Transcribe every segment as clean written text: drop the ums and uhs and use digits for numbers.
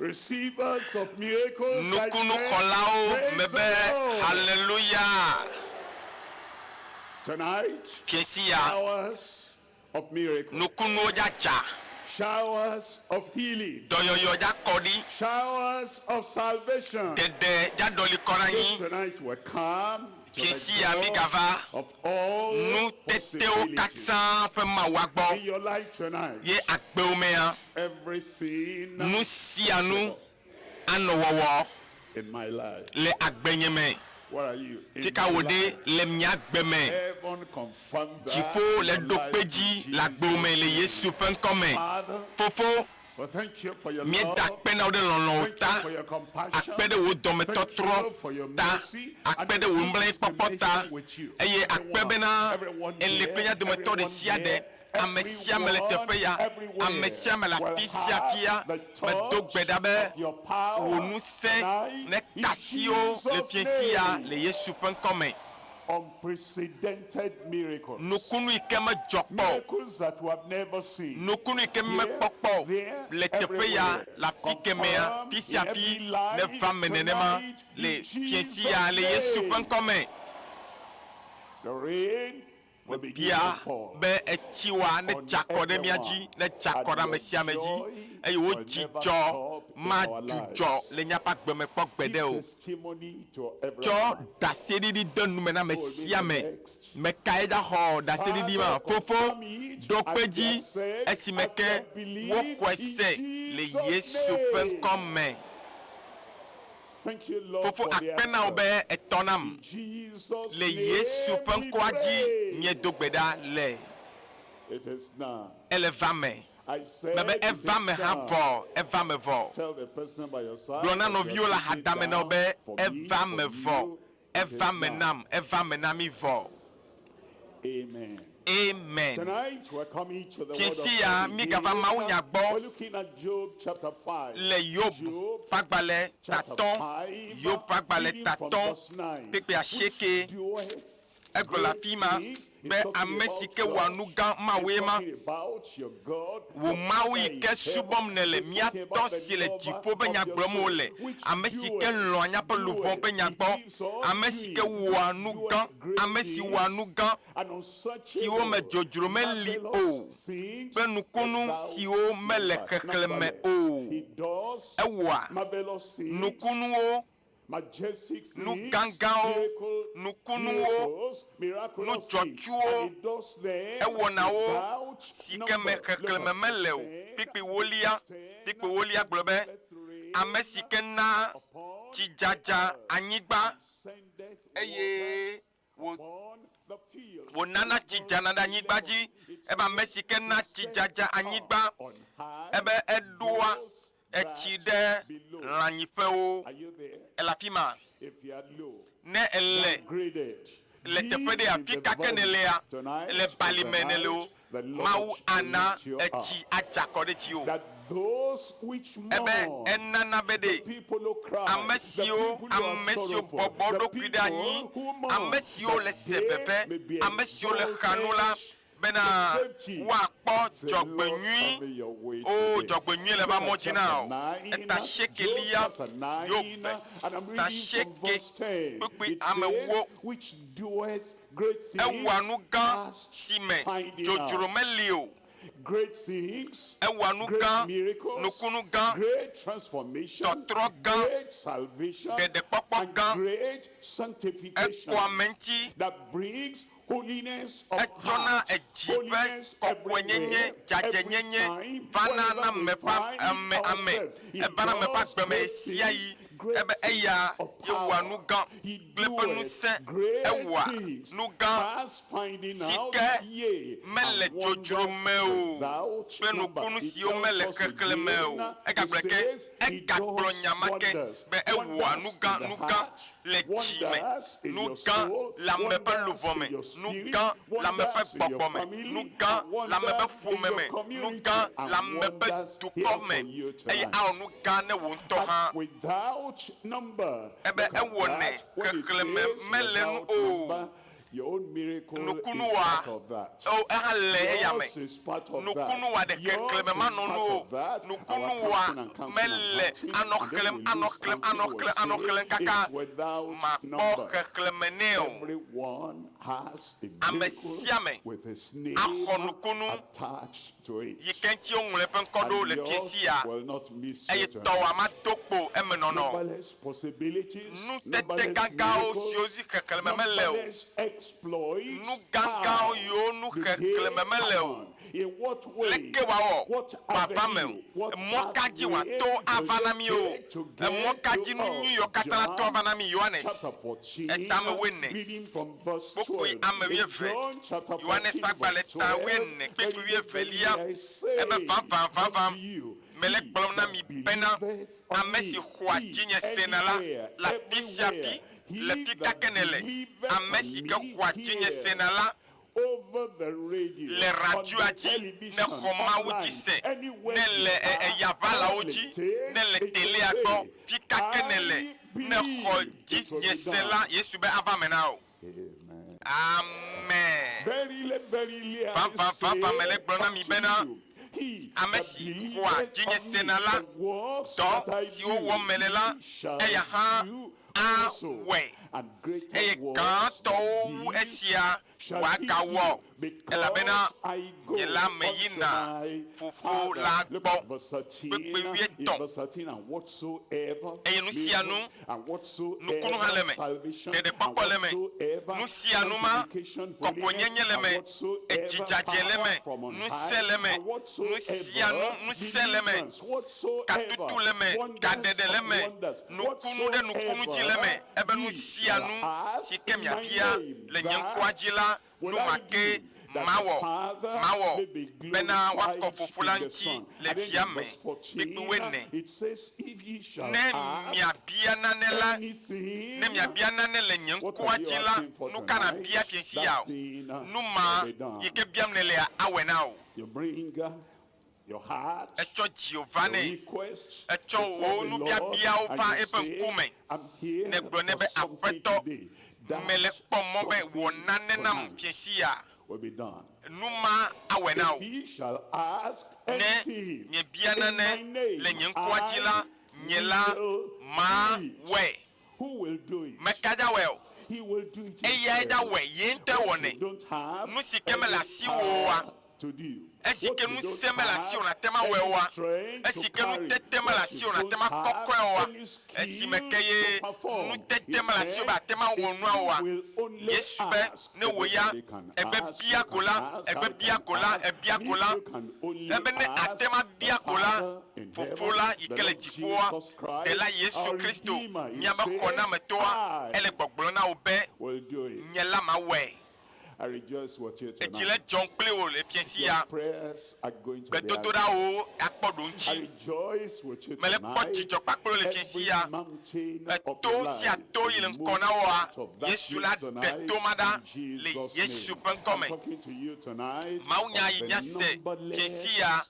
Receivers of miracles, I say, Nukunuxɔlawo praise mebe the Lord. haleluya. Tonight, Fiẽsi ya, showers of miracles, nukunuwo dza dza, showers of healing, dɔyɔyɔ dza kɔ ɖi, showers of salvation. ɖeɖe dza ɖɔli kɔ ɖe anyi. Tonight we come to Fiẽsi ya the mi God gava of all nutetewo possibilities. katã ƒe Mawua gbɔ. In your life tonight, Ye agbewo mea, everything nu sia nu anɔ wɔwɔ in my life. le agbenye me. What are you? In Fika your wò ɖe life. le mia gbe me. Heaven confirm that Dziƒo in le your ɖo life kpe in dzi le Jesus' agbewo me le name. Yesu ƒe ŋkɔ me. Father, Fofo, well, thank you for your míeda love. akpe na wò ɖe lɔlɔ̃wò Thank ta, you for your compassion. akpe ɖe wò Thank dɔmetɔtrɔ you for your ta, mercy and akpe the ɖe wò deep nublanuikpɔkpɔ ta, estimation with you. eye akpe Everyone, bena everyone èle here, kple mía dometɔ ɖe everyone sia ɖe, there, ame sia ame le everyone, teƒe ya, everywhere ame sia ame le will afi sia have fia. the Medo touch gbe ɖa be of your power wò ŋusẽ tonight neka in asi wo le Jesus' fiẽ sia name. le Yesu ƒe ŋkɔ me. Unprecedented miracles. Nukunu yi ke medzɔ kpɔ o. Miracles that we have never seen. Nukunu yi ke Here, mekpɔ kpɔ o there, le teƒe ya, everywhere. le afi kemɛa, Confirm fi in sia fi, every life neva me nenema tonight le in fiẽ Jesus' sia le Yesu ƒe name. ŋkɔ me. The rain will begin Bia to fall be etsi wa ne on dza kɔ ɖe mía dzi, everyone, ne dza and kɔ ɖe your ame sia ame dzi joy eye wo will never dzidzɔ stop in our madzudzɔ lives. le míaƒe agbe me kpɔ gbeɖe Give o. testimony to Tsɔ everyone. ɖaseɖiɖi de nume na ame Who will be sia the ame. next? Me kae ɖa xɔ ɖaseɖiɖi ma? Father, Fofo, confirm it ɖo as kpe they dzi have said, esime as they ke have believed woxɔe in se le Jesus' Yesu ƒe name. ŋkɔ me. Thank you, Lord, Fofo, for the akpe na wò answer. be etɔ nam. In Jesus' Le Yesu name ƒe we ŋkɔa dzi pray. míedo gbe ɖa le. It is done. Ele va me. I said Mebe it eva is me hã done. vɔ. Eva me vɔ. Tell the person by your side Gblɔ na as you nɔviwo are le sitting axadame na wo down, be for me, eva for me vɔ. you, it Eva is me done. nam. Eva me na mí vɔ. Amen. Amen. Tonight we're coming to the word of Fiẽsi ya God mígava again. mawunya gbɔ We're looking at Job chapter 5. le Yob Job ƒe agbalẽ chapter tatɔ, 5, Yob ƒe agbalẽ reading from tatɔ, verse 9. kpekpe Which asieke. doeth Egblɔ le great afi ma things. He's be talking ame si about ke wɔa God. nu gã He's Mawue ma. talking about your God, Wò your Mawu Father yi in ke heaven. subɔm nèle, He's mía talking Tɔ about the si le lover dziƒo ƒe of nya your gblɔm soul, wole, which ame si ke doeth, lɔ̃a míaƒe luʋɔ doeth. ƒe nya He gbɔ, gives us ame si ke dreams, wɔa nu gã, doeth great ame si wɔa things, nu gã and siwo me unsearchable, dzodzro meli o marvelous things kple nukunu without siwo mele number. xexlẽme Numberless. o. He does Ewɔa marvelous things, nukunuwo, majestic nu things, gãgãwo, miracle, nukunuwo, miracles, miraculous things, nudzɔtsuwo, and he does them ewɔna wo without si ke me number. Look xexlẽme at mele o. verse 10, Kpikpi wolia, verse 10, kpikpi wolia gblɔ be, let rain ame si ke na upon tsidzadza the earth anyigba and sendeth eye waters wò upon the field. wònana In tsi verse dzana ɖe anyigba 11, dzi. it Ebe ame says, si ke he na tsidzadza sent up anyigba on high ebe eɖoa those etsi that ɖe below. lãnyiƒewo. Are you there? Ele afi ma. If you are low, Ne èle downgraded, le deep teƒe ɖe in the afi ka ke valley, nèlea, tonight le is the balime nèle o, night the Mawu Lord will ana lift you up. etsi adza kɔ ɖe dziwò. That those which Ebe mourn, enana be the ɖe people who cry, ame the siwo people who are ame siwo sorrowful, bɔbɔ the ɖokui ɖe anyi, people who mourn, ame siwo le that se they veve, may be ame siwo le xa nu la, exalted bena to safety. woakpɔ The Lord dzɔgbenyui. coming your way O today. dzɔgbenyui le Look va at mɔ dzi na chapter wò. 9, Eta Job siekelia, chapter 9, Yob and I'm ta reading from sieke verse 10. kpukpui It ame says, wo. which doeth great things Ewɔa nu gã past si me finding dzodzro out. meli o. Great things, Ewɔa nu great gã, miracles, nukunu gã, great transformation, tɔtrɔ gã, great salvation, ɖeɖekpɔkpɔ and gã, great sanctification ekɔa ame ŋuti, that brings holiness of etsɔna heart, edzi ƒe holiness kɔkɔenyenye, everywhere, every dzadzɛnyenye time, vana na wherever we ame ƒe find ame ame, ourselves. He evana ame ƒe does agbe me great ɣesiaɣi things, great ebe things eya of ye wɔa nu power. gã He kple eƒe doeth ŋusẽ, great ewɔa things nu gã past finding si out, ke yea, mele and dzodzro wonders me o without kple number. nukunu He siwo tells mele us xexlẽ me o. again, he Egagblɔe ke, says he egagblɔ does nya ma ke wonders, be ewɔa nu wonders gã, in the nu gã heart, le dzi me, wonders in nu your gã soul, le ame ƒe wonders luʋɔ me, in your nu spirit, gã le ame ƒe wonders in your gbɔgbɔ me, family, nu gã and le ame ƒe wonders in ƒome your me, nu community, gã le and ame ƒe wonders here dukɔ for me you eye tonight. awɔ nu gã ne wò ŋutɔ hã. And without number. Ebe Look at ewɔnɛ that. When it xexlẽme says mele nu without o. number, Your own miracle is Nukunuwa part of that. o eha le eya me. Yours is part of that. Nukunuwa ɖeke Yours xlẽme is manɔ part nu o. of that. Our Nukunuwa counting and counting and mele counting, anɔ and then xlẽm, we anɔ lose xlẽm, counting. anɔ We'll xlẽm, anɔ say xlẽm kaka it's without makpɔ number. xexlẽme nɛ o. Everyone has a Ame miracle sia ame with his name axɔ nukunu attached to it. yi ke ŋuti woŋlɔ eƒe ŋkɔ ɖo And le yours fiesi ya will not miss eye you tɔwòa mato kpo emenɔnɔ. Numberless possibilities, Nutete numberless gãgãwo siwo miracles, dzi xexlẽme mele o. numberless exploits. Nu gãgãwo How yiwo nu do they xexlẽme mele o. happen? In what way? Leke wòawɔ What wòava me o? avenue? What Emɔ ka dzi pathway wòato will ava na they mí o? take to Emɔ get ka to dzi nu us? nyui yiwo katã la to John ava na mí? Yohanes chapter 14, etame wuiene reading from verse kpukpui 12. ame In wuieve. John chapter Yohanes 14, ƒe agbalẽ verse ta 12, wuiene kpukpui verily, wuievelia verily, I say ebe vavã vavã unto you, mele he gblɔm na that mi bena believeth on ame me, si xɔa he dzinye sena la anywhere, le afi sia afi everywhere, he le fi that ka ke nèle. believeth Ame on si ke me xɔa dzinye here, sena la over the radio, le on radioa the dzi ne television, xɔ Mawu dzi online, se anywhere ne you le are, eyaʋalawo all dzi it takes ne le is to telea gbɔ say, fi ka ke nèle I ne xɔ believe it will dzinye be se done. la Yesu be ava me na wò. Amen. Amen. Verily, verily, I Vavã say vavã mele gblɔm na mi unto bena you, he ame that si xɔa believeth dzinye on me, sena la the works dɔ that I siwo do, wɔm mele la he shall eya hã do also, awɔe and greater eye works gãtɔwo than wu these esia shall he wòagawɔ do, elabena because I go nye la unto meyina my Fofo Father. la Look gbɔ. at verse 13. Kpukpui In wuietɔ̃. verse 13, and whatsoever Eye nu sia nu, miracle, and whatsoever nukunu hã le eme, salvation, and ɖeɖekpɔkpɔ le eme, whatsoever nu sia nu ma, sanctification, kɔkɔenyenye le holiness, eme, and whatsoever edzidzadze le eme, power from on ŋusẽ high, le eme, and nu sia nu, whatsoever ŋusẽ le eme, deliverance, whatsoever katutu le eme, wonders gaɖeɖe le of eme, wonders, nukunu ɖe nukunu dzi le eme, whatsoever ebe nu ye sia shall nu ask si ke in my miabia name, le nye that ŋkɔa dzi la, will nu I ma ke do, that the mawɔ, Father mawɔ may be bena woakɔ glorified Fofo la in the ŋuti Son. le And then via in me. verse 14, Kpukpui wuiene. it says, if ye shall Ne ask miabia nane la, anything, ne miabia nane le nye what ŋkɔa are you dzi la, asking for nu ka tonight? nàbia fiẽ sia That o? thing Nu ma will be done. yi ke biam nèlea awɔe na wò. You bring your heart, Etsɔ dziwò va your nɛ. request Etsɔ before wò the Lord, nubiabiawo and va you eƒe say, ŋkume. I'm here Nègblɔ nɛ for be something aƒetɔ, today. That mele kpɔ mɔ be wɔ something nane nam tonight fiẽ sia. will be done. Nu ma awɔe na If wò. ye shall ask Ne anything miebia in my nane name, le nye ŋkɔa dzi la, I nye la will ma do it. wɔe. Who will do it? Meka dza wɔe o. He will do it Eyae dza himself. wɔe, ye ŋutɔe What you wɔnɛ. don't have Nu si ke mele any asiwò oa, power to do. esi What ke you don't ŋusẽ mele asiwò have nàte ŋu awɔe any oa, strength to esi ke carry. nutete mele What you asiwò nàte don't ŋu akɔkɔe have oa, any esime ke skill ye to perform. nutete He mele asiwò said, be àte ŋu awɔ if nua you oa, will only Yesu be ask, ne wò ya everybody can egbe ask, bia you ko can la, ask, egbe I bia can ko la, ask. ebia If ko la, you can only ebe ne ask ate ŋu the abia ko la, Father in Fofo heaven, la yi the ke le Lord dziƒoa, Jesus Christ, Ɖela Yesu our Kristo, Redeemer, he míabe says, xɔnametɔa, I ele gbɔgblɔm na wò be will do it. nye la mawɔe. I rejoice with you Edzi le tonight. dzɔm kpli wò le fiẽ Your sia. prayers are going to be answered. Gbedodoɖawo akpɔ ɖo I ŋuti. rejoice with you Mele kpɔ tonight. dzidzɔ kpakple le fiẽ Every sia. mountain of Eto your sia life to yi le will ŋkɔ move na woa, out of that Yesu la place ɖe tonight to ma ɖa in le Jesus' Yesu name. ƒe ŋkɔ I'm me. talking to you tonight Mawunya of yi the míase fiẽ numberless sia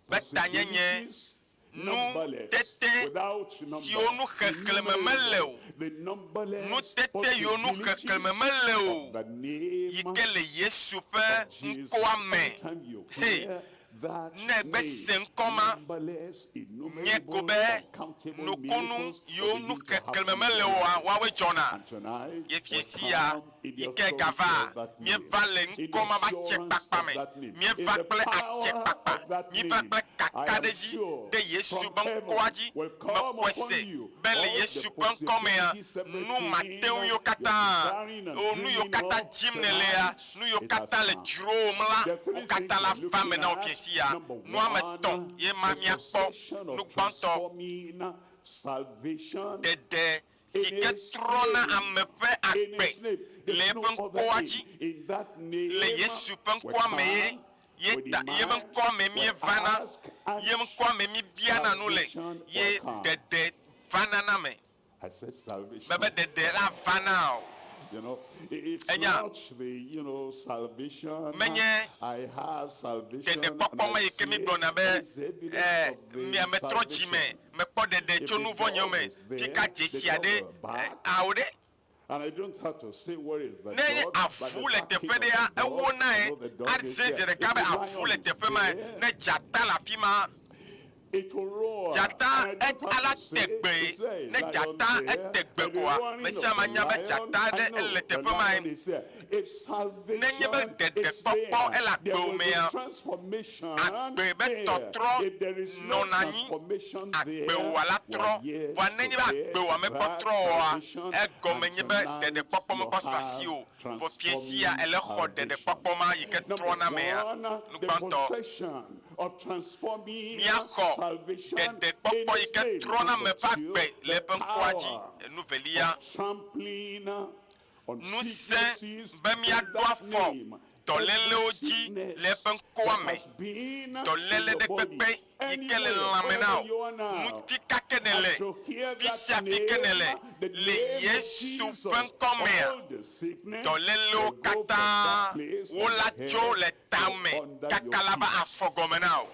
be tanyenye possibilities, nu numberless, tete without number, siwo nu xexlẽme mele o. innumerable, the numberless Nu tete yiwo nu xexlẽme possibilities mele o of the name yi ke le Yesu ƒe of Jesus. ŋkɔa me. Anytime you Hey, hear that ne egbe name, se ŋkɔ ma, numberless, nye innumerable, ko be uncountable nukunu miracles yiwo will nu begin to happen xexlẽme in mele your oa, life. woawoe dzɔna. And tonight, Ye we fiẽ sia come in the yi ke authority gava, of that name, míeva le in the ŋkɔ ma be assurance atsekpakpa of me. that name, in Míeva the kple power atsekpakpa, of that míeva name. kple I am kakaɖedzi sure ɖe Yesu from ƒe heaven ŋkɔa dzi. will come Mexɔe upon se you be le all the Yesu ƒe ŋkɔ mea, possibilities, nu mateŋu everything yiwo you're katã, desiring and o nu yiwo dreaming katã of dzim nèlea, tonight, nu yiwo it has katã le come. dzrowòm la, The three wo things katã la we're va me looking na wò at, fiẽ sia. number Nu ame one, etɔ̃ ye ma the míakpɔ. possession Nu of gbãtɔ, transforming salvation ɖeɖe si in ke his trɔna name. ame ƒe In agbe his name. le There's eƒe no other ŋkɔa name. dzi. In that name, Le Yesu ƒe we ŋkɔa me ye come, ye we ta ye ƒe demand, ŋkɔa me we míevana, ask, and ye ŋkɔa me míbiana nu le, salvation ye will come. ɖeɖe vana na me. I said salvation. Mebe ɖeɖe la vana o. You know, it's Enya. not the, you know, salvation. Menye I have salvation. And ɖeɖekpɔkpɔ I ma yi ke see mígblɔna be what is the evidence ɛ of the mia metrɔ dzi me salvation. mekpɔ ɖeɖe If tso the nu vɔ̃ nyewo dog me is there, fika the dzesi dog aɖe will bark. awo ɖe And I don't have to say where is the Ne nye dog, but avu the le barking teƒe of ɖea, the dog, ewona you know the dog is aze there. zi If ɖeka be the avu lion le is teƒe ma there, ne dzata le afi ma it will roar. Dzata And I don't ala have to say, te gbe. it's there, Ne lion dzata there, ete gbe and the koa, roaring me of sia the me nya be lion, dzata I ɖe know ele the teƒe ma. lion is there. If salvation Nenye be is ɖeɖekpɔkpɔ there, ele there agbewo will be mea, transformation agbe be there. tɔtrɔ If there is no nɔna anyi. transformation there, Agbewòa la we trɔ. are yet Vɔa nenye to be get agbewòa mekpɔ that trɔ oa, salvation, egɔme and nye be tonight ɖeɖekpɔkpɔ you mekpɔ su have asi o. Vɔ fie sia transforming ele xɔ salvation. ɖeɖekpɔkpɔ ma yi ke Number trɔna mea. one, Nu the gbãtɔ, possession of transforming míaxɔ salvation in ɖeɖekpɔkpɔ yi his ke name. trɔna Number me ƒe two, agbe le the eƒe ŋkɔa dzi. power Enu velia, of trampling on ŋusẽ sicknesses be in míaɖo that afɔ name. dɔlélewo Every dzi le sickness eƒe ŋkɔa that me. has been in Dɔléle your ɖe body, kpekpe yi ke le anywhere, lãme na wherever wò. you are now, Ŋuti ka ke nèle, and to hear fi that sia fi ke nèle, name, the le name of Yesu Jesus, ƒe ŋkɔmea, all the sickness dɔlélewo will go from katã that place, from wola the tso head le to tame under your kaka la va feet. afɔgɔme na wò.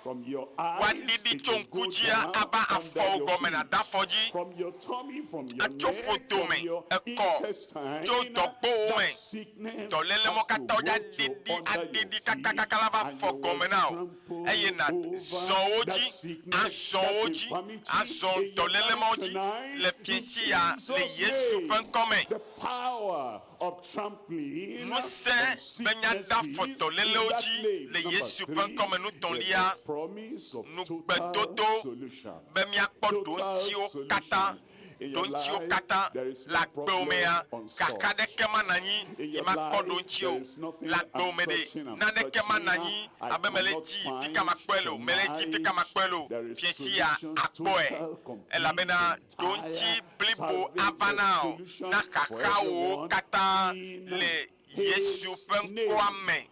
From your eyes, Woaɖiɖi it tso will go ŋku dzia down ava under afɔwo your gɔme feet. nàda afɔ dzi. From your tummy, from your Atso neck, ƒodo from me, your ekɔ, intestine, tso dɔgbowo that me. sickness Dɔléle has mɔ to katã go wodza to ɖiɖi under your aɖiɖi feet, kakakaka la va and afɔ you gɔme will na wò. trample Eye na over zɔ wo that dzi, sickness, azɔ that wo dzi, infirmity azɔ in your dɔléle life mawo dzi tonight, le in fiẽsi ya le Jesus' Yesu ƒe name. ŋkɔme. The power of trampling on Ŋusẽ be míada afɔ sicknesses in dɔlélewo that dzi name. le Number Yesu ƒe three, ŋkɔme. the Nutɔ̃lia, promise of total nugbedodo solution. be míakpɔ Total ɖoŋtsiwo katã solution. In your ɖoŋtsiwo life, katã there is le no agbewo problem mea unsolved. kaka ɖeke mana anyi In yi your makpɔ life, ɖoŋtsi o there is nothing le I'm agbewo me ɖe searching, I'm naneke mana searching. anyi I abe mele cannot dzi find fika makpɔe le o mele dzi fika tonight. makpɔe le o There is fiẽsi ya solution, akpɔe total, complete, elabena ɖoŋtsi entire blibo ava na o solution na for xaxawo everyone katã in le His Yesu ƒe name. ŋkɔa me.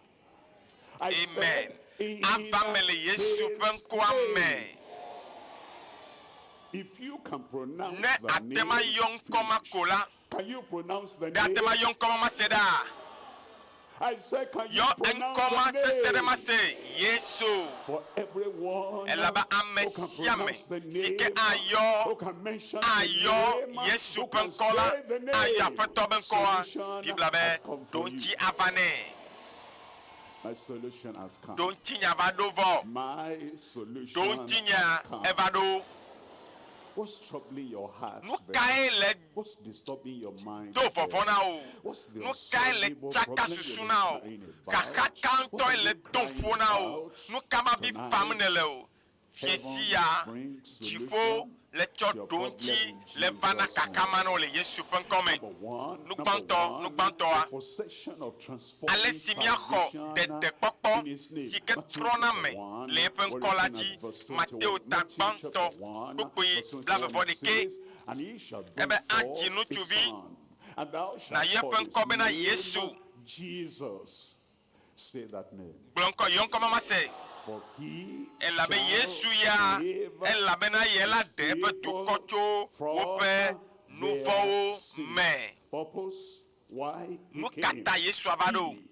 I Amen. said, in Ava me le Yesu ƒe His ŋkɔa name. me. If you can pronounce Ne the ate name, ma yɔ ŋkɔ ma finish. ko la, Can you pronounce the ɖe ate name? ma yɔ ŋkɔ ma ma se ɖa? I said, can you Yɔ pronounce ŋkɔ ma the sese ɖe ma name? se Yesu. For everyone Elabe ame who can sia ame pronounce the si ke name, ayɔ who can mention the ayɔ name, Yesu who ƒe can ŋkɔ la, say the ayɔ name, Aƒetɔ be ŋkɔa, solution Biblia be has come for you. ɖoŋtsi ava nɛ. My solution has come. Ɖoŋtsinya va ɖo vɔ. My solution Ɖoŋtsinya has come. eva ɖo. What's troubling your heart Nu there? kae le What's disturbing your mind? do there? vɔvɔ na wò? What's the Nu kae le unsolvable tsaka problem susu you've na been wò? crying about? Xaxa ka What ŋutɔe are le you dom crying ƒo na wò? about Nu ka ma vi tonight? fam nèle o? Fiẽsi ya Heaven brings dziƒo solution le tsɔ to your problem ɖoŋtsi in le va na Jesus' kaka ma name. na wò le Yesu ƒe ŋkɔme. Number one, Nu number gbãtɔ, nu one, gbãtɔa, the possession of ale transforming si míaxɔ salvation ɖeɖekpɔkpɔ in his name. si ke Matthew trɔna chapter me 1, le eƒe we're ŋkɔ la looking dzi. at verse Mateo 21. ta Matthew gbãtɔ, chapter 1, kpukpui verse blaeve 21 vɔ ɖekɛ. says, And he shall bring Ebe adzi forth a ŋutsuvi, son, and thou na shalt yɔ call eƒe his ŋkɔ bena name Yesu. Jesus. Say that name. Gblɔ ŋkɔ, yɔ ŋkɔ ma ma se. For he Elabe shall Yesu ya, save elabena ye la his ɖe eƒe people dukɔ tso from woƒe their nuvɔ̃wo sins. me. Purpose why he Nu ka came. ta Yesu ava ɖo? He,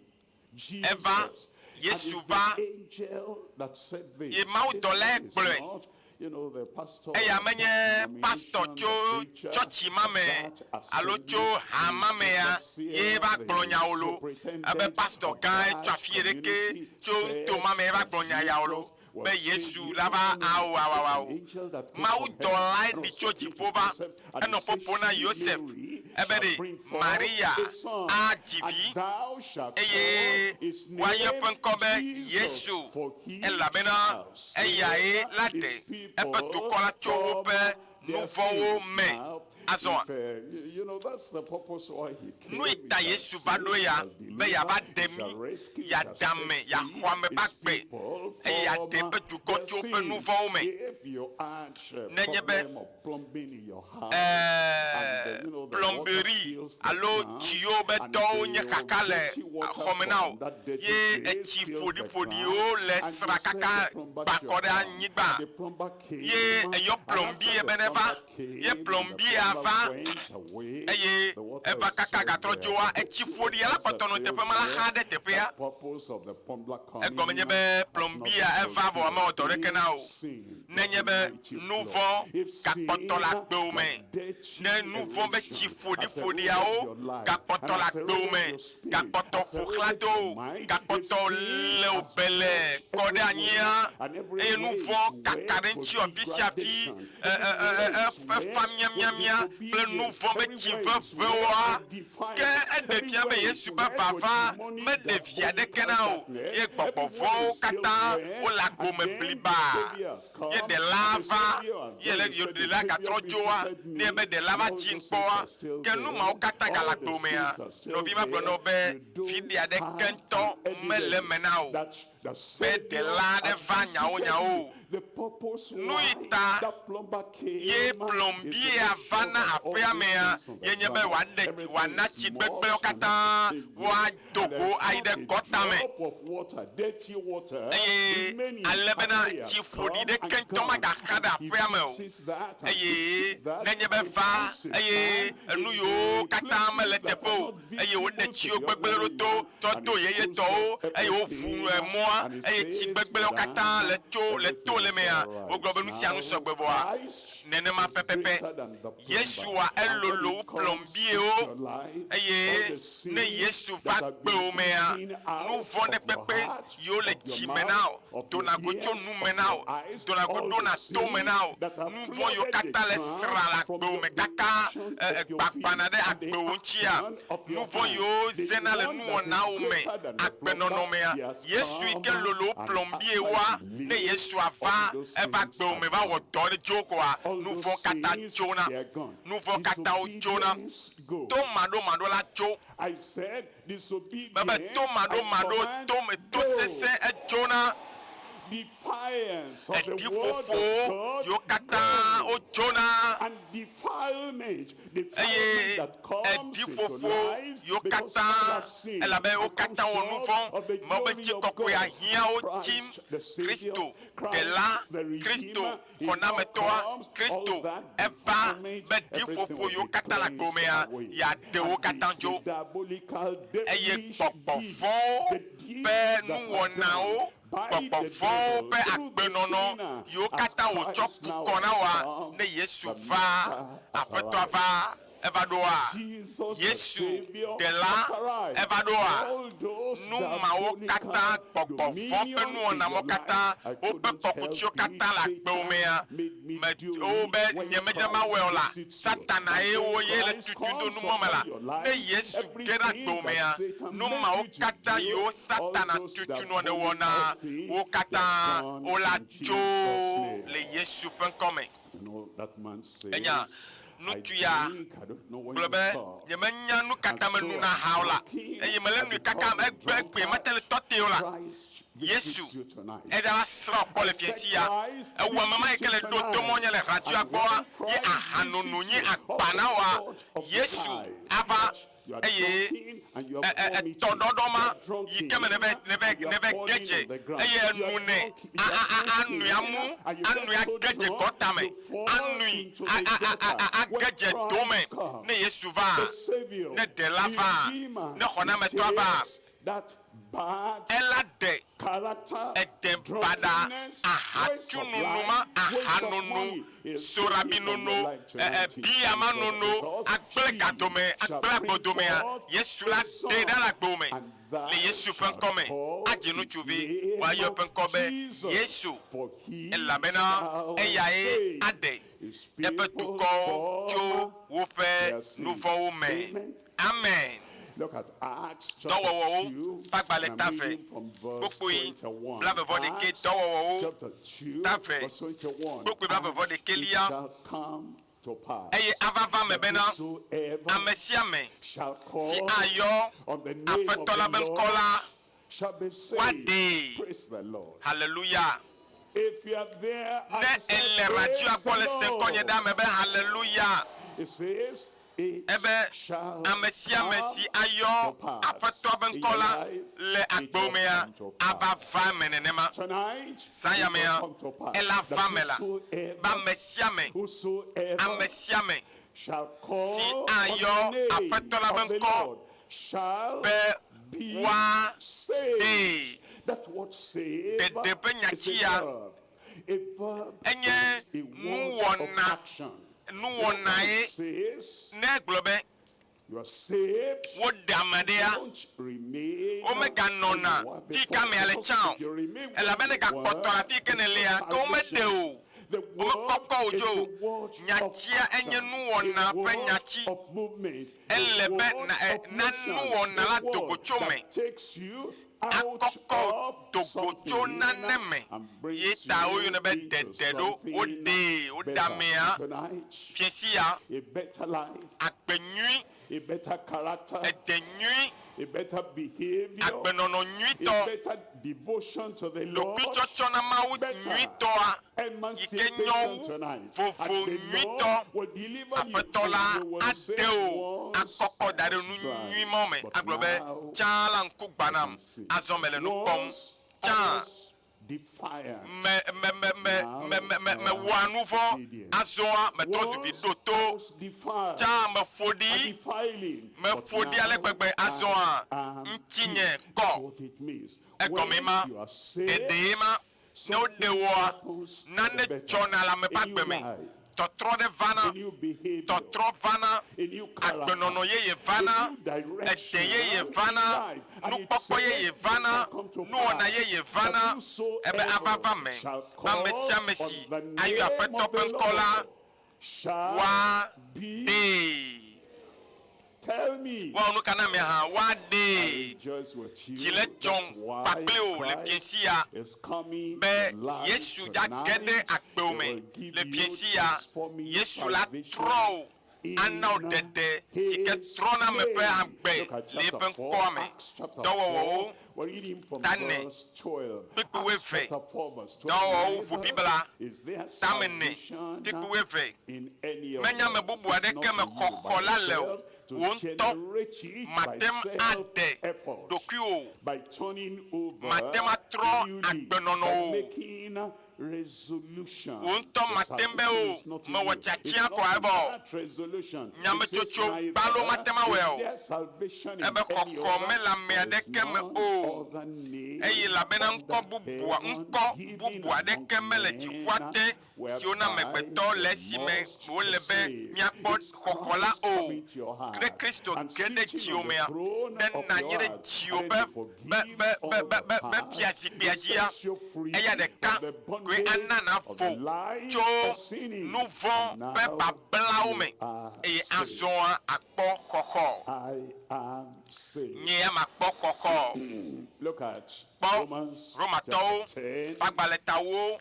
Jesus. Eva, And Yesu it's va. the angel that said this. Ye mawudɔlae This gblɔe. is not, you know, the pastor Eya of that menye pastor denomination, tso the preacher tsɔtsi ma of me that alo assembly, tso ha ma the mea overseer, ye va the gblɔ nyawo lo. superintendent Ebe pastor of gã that tso afi ɖeke community tso said nuto ma me va that gblɔ nya yawo lo Jesus was be Yesu saved. la va No, no, no. awo It's awawawo. an angel that came from heaven Mawudɔlae and ɖi was tso speaking to dziƒo va Joseph, and enɔ he said, ƒoƒo na She, Yosef Mary, ebe shall ɖe bring forth Maria a son, adzi and vi thou shalt eye call his woayɔ eƒe name ŋkɔ be Jesus, Yesu for he elabena shall save eyae la his ɖe people eƒe dukɔ la tso from woƒe their nuvɔ̃wo sins. me. Now, Azɔ if, you know, that's the purpose why he came. nu yi He ta shall Yesu va save, ɖo he ya shall be deliver, yeava he ɖe mí, shall rescue, he yeaɖe shall ame, set yeaxɔ free ame ƒe his agbe people eye yeaɖe from eƒe dukɔ their tso woƒe sins. nuvɔ̃wo me. If you add a Nenye be problem of plumbing in your house, and you know, the water plomberie fills the alo ground, tsiwo be and dɔwo nye the kaka le dirty water xɔme na from wò that dirty ye place etsi fills the ƒoɖiƒoɖiwo ground, le and you sra send kaka the plumber gba to kɔ your ɖe ground. anyigba The plumber came, ye and eyɔ after plombier the be neva plumber came, ye and the plombia plumber va went away, eye the water eva is kaka still gatrɔ there. tsoa The etsi dirty ƒoɖia la water kpɔtɔ nɔ still teƒe ma la there. xa ɖe teƒea. That purpose of the plumber coming Egɔme nye be has not plombia been eva vɔ mewɔ dɔ fulfilled. ɖeke na o. Sin. Nenye be nu vɔ̃ gakpɔtɔ le agbewò me, ne nu vɔ̃ be tsi ƒoɖiƒoɖiawo gakpɔtɔ le agbewò me, gakpɔtɔ ƒo xlã do wò, gakpɔtɔ le wò bele kɔ ɖe anyia, eye nu vɔ̃ kaka ɖe ŋutiwò afi sia afi, e, e, e, e, efa miamiamia kple nu vɔ̃ be tsi ʋeʋẽwoa, ke eɖe fia be Yesu ƒe vava meɖe vi aɖeke na o, ye gbɔgbɔ vɔ̃wo katã wole agbo me blibaa. Ye ɖela va, ye le ye ɖela gatrɔ dzoa, ne ebe ɖela va tsi ŋkpɔa, ke nu mawo katã gale agbo mea, nɔvi ma gblɔ na wo be, viɖe aɖeke ŋutɔ mele eme na o be ɖela aɖe va nyawonyawo o. Nu yi ta ye plɔmbiea va na aƒea mea ye nye be wòaɖe wòana tsi gbegblẽwo katã woado go ayi ɖe gɔta me. Eye ale bena tsi ƒoɖi ɖeke ŋutɔ magaxa ɖe aƒea me o. Eye nenye be va eye enu yiwo katã mele eteƒe o, eye woɖe tsiwo gbegblẽ ɖo to trɔ do yeyetɔwo, eye woʋu emɔa, eye tsi gbegblẽwo katã le tso le to le mea, wogblɔ be nu sia nu sɔgbe vɔa, nenema pɛpɛpɛ. Yesua elolo wu plɔmbiewo, eye ne Yesu va gbewò mea, nu vɔ̃ ɖe kpekpe yiwo le dzi me na wò, dona go tso nu me na wò, dona go ɖona to me na wò, nu vɔ̃ yiwo katã le sra le agbewò me kaka gbagbana ɖe agbewò ŋutia, nu vɔ̃ yiwo zena le nuwɔnawo me, agbenɔnɔ mea, Yesu yi ke lolo wu plɔmbiewoa, ne Yesu ava, eva agbewò me va wɔ dɔ ɖe dzo koa, nu vɔ̃ katã tsona. Nu vɔ̃ katã wotsona. To maɖomaɖo la tso. Mebe to maɖomaɖo, to me, to sesẽ edzona. Eɖiƒoƒo yiwo katã wodzona. Eye eɖiƒoƒo yiwo katã, elabe wo katã wɔ nu vɔ̃, Mawu ƒe ŋutikɔkɔea hiã wo tsim. Kristo, Ɖela, Kristo, Xɔnametɔa, Kristo, eva be ɖiƒoƒo yiwo katã le agbo mea, yeaɖe wo katã tso. Eye gbɔgbɔ vɔ̃wo ƒe nuwɔnawo, gbɔgbɔ vɔ̃wo ƒe agbenɔnɔ yiwo katã wòtsɔ ku kɔ na woa, ne Yesu va, Aƒetɔa va, eva ɖoa? Yesu, Ɖela, eva ɖoa? Nu mawo katã, gbɔgbɔ vɔ̃ ƒe nuwɔna mawo katã, woƒe kɔkutsiwo katã le agbewò mea, me, wobe nyemedze mawɔe o la, Satana ye wo ye le tutu do numɔ me la. Ne Yesu ge ɖe agbewò mea, nu mawo katã yiwo Satana tutu nɔ nèwɔna, wo katã wola dzo le Yesu ƒe ŋkɔ me. Enya, ŋutsu ya gblɔ be, Nyemenya nu ka ta menona aha o la, eye mele nui kaka egbe egbee mete le tɔ tee o la. Yesu, eɖa va srã wò kpɔ le fiẽsi ya. Ewɔ ame ma yi ke le ɖo to mɔ nye le radioa gbɔa, ye ahanono nye agba na wòa? Yesu ava eye etɔɖɔɖɔ ma yi ke me neve neve neve gedze eye enu nɛ a a a anui amu anui agedze gɔta me anui a a a a a agedze do me ne Yesu va ne ɖela va ne xɔnametɔa va ela ɖe ede baɖa ahatsununu ma, ahanono, sorabinono, biya ma nono, agblẽ gadome, agblẽ agbodomea, Yesu la ɖee ɖa le agbewò me. Le Yesu ƒe ŋkɔ me, adzi ŋutsuvi, woayɔ eƒe ŋkɔ be Yesu, elabena eyae aɖe eƒe dukɔwo tso woƒe nuvɔ̃wo me. Amen. Dɔwɔwɔwo ƒe agbalẽ ta ve, kpukpui blaeve-vɔ-ɖekɛ, Dɔwɔwɔwo ta ve, kpukpui blaeve-vɔ-ɖekɛlia, Eye ava va eme bena, ame sia ame si ayɔ Aƒetɔ la ƒe ŋkɔ la, woaɖee. Haleluya! Ne èle radioa gbɔ le se ŋkɔnye ɖe ame be Haleluya! Ebe, Ame sia ame si ayɔ Aƒetɔa ƒe ŋkɔ la le agbewò mea, ava va eme nenema. Zã ya mea, ela va eme la, be ame sia ame, ame sia ame si ayɔ Aƒetɔ la ƒe ŋkɔ be woaɖee. Ɖeɖe ƒe nyati ya. A verb Enye is a word of nuwɔna. action. Nuwɔna ye It says ne egblɔ be you are saved. woɖe ame ɖea, Don't remain womeganɔna where you were fi before. ka mea le Because tsã o. if you remain where Elabena you gakpɔtɔ were, le afi yi ke nèlea, ke womeɖe o. The word Womekɔkɔ o is dzo o. the word of Nyatia enye action, nuwɔna a ƒe word nyatsi. of movement, a Ele be word na of na motion, nuwɔna a la do go word tso me. that takes you out Akɔkɔ of do go tso something nane me. and Ye brings ta you woyɔnɛ be into ɖeɖe ɖo. something Woɖee, woɖe better. amea. Tonight, Fiẽ sia, a better life, agbe nyui, a better character, ede nyui, a better behavior, agbenɔnɔ a nyuitɔ, better devotion to the Lord, ɖokuitsɔtsɔ na Mawu better nyuitɔa yi ke nyɔ emancipation wu, tonight. vovo And the nyuitɔ, Lord will deliver you Aƒetɔ la and you will say, aɖe o "Once akɔkɔ da I ɖe was nu blind, nyui mawo me. but Agblɔ be now tsã la ŋku I gbanam, can see. azɔ mele nu kpɔm. Once I Tsã was defiant, me me me me now me me me I am mewɔa nu vɔ̃, obedient. azɔa metrɔ zu vi Once ɖo I to. was defiled Tsã meƒo and ɖi, defiling, but meƒo ɖi ale now gbegbe, I azɔa am ŋutinye pure. kɔ. That's what it means. Egɔme When ma, you are saved, ɖeɖee ma, ne woɖe something woa, happens for the nane better. dzɔna le ame ƒe A new agbe me. life, Tɔtrɔ ɖe vana, a new behavior, tɔtrɔ vana, a new character, agbenɔnɔ yeye a vana, new direction ede yeye in vana, life. And it nukpɔkpɔ says yeye it vana, shall come to nuwɔna pass yeye that vana, ebe ava whosoever va me. shall Be ame call sia ame si on the ayɔ name Aƒetɔ of ƒe the ŋkɔ la, Lord shall be. woaɖee. Tell me, Woawɔ nu ka na amea hã? I Woaɖee. rejoice with you. Dzi le That's dzɔm why kpakple wò le Christ fiẽ sia is coming be to life Yesu dza ge ɖe tonight. agbewo He me will give le you fiẽ sia. transforming Yesu la salvation trɔ wò ana wò in ɖeɖe si ke his trɔna ame ƒe name. agbe Look at le eƒe chapter 4, ŋkɔa me. Acts chapter 4. Dɔwɔwɔwo We're reading from ta ene, verse 12. kpukpui Acts wuieve. chapter 4, verse 12. Dɔwɔwɔwo ʋu Neither Biblia is there tame ene, salvation kpukpui wuieve. in any Menye other. ame bubu It's aɖeke not me in you xɔxɔ by la le o. yourself to Wò ŋutɔ generate it by mate ŋu aɖe self-effort, ɖokuiwò o. by turning over Mate ŋu atrɔ newly, agbenɔnɔ by o. making resolution. Wò ŋutɔ The mate ŋu be salvation o, is not in mewɔ you. It's tiatia not ko in evɔ o. that resolution. It says Nyametsotso neither gbalo mate ŋu awɔe is o. there salvation in Ebe any xɔxɔ other, mele ame there is aɖeke me none o. other name Eye elabena under ŋkɔ bubua heaven ŋkɔ given bubu among aɖeke mele dziƒoa men te si wona whereby amegbetɔ le we esime must wòle be be saved. míakpɔ It's xɔxɔ la Christ o. coming to your Ne heart Kristo and ge ɖe sitting dziwò on the mea, throne ne of nɔ anyi your ɖe heart, dziwò and be then he be forgives be be all be the be be past. fiazikpuia He dzia, sets you free eya ɖeka from the koe ana bondage of nàvo the lies tso of sinning. nu vɔ̃ And ƒe now bablawo you me are eye saved. azɔa akpɔ xɔxɔ. I am saved. Nye ya makpɔ xɔxɔ. Look at Kpɔ Romans Romatɔwo chapter 10, ƒe agbalẽtawo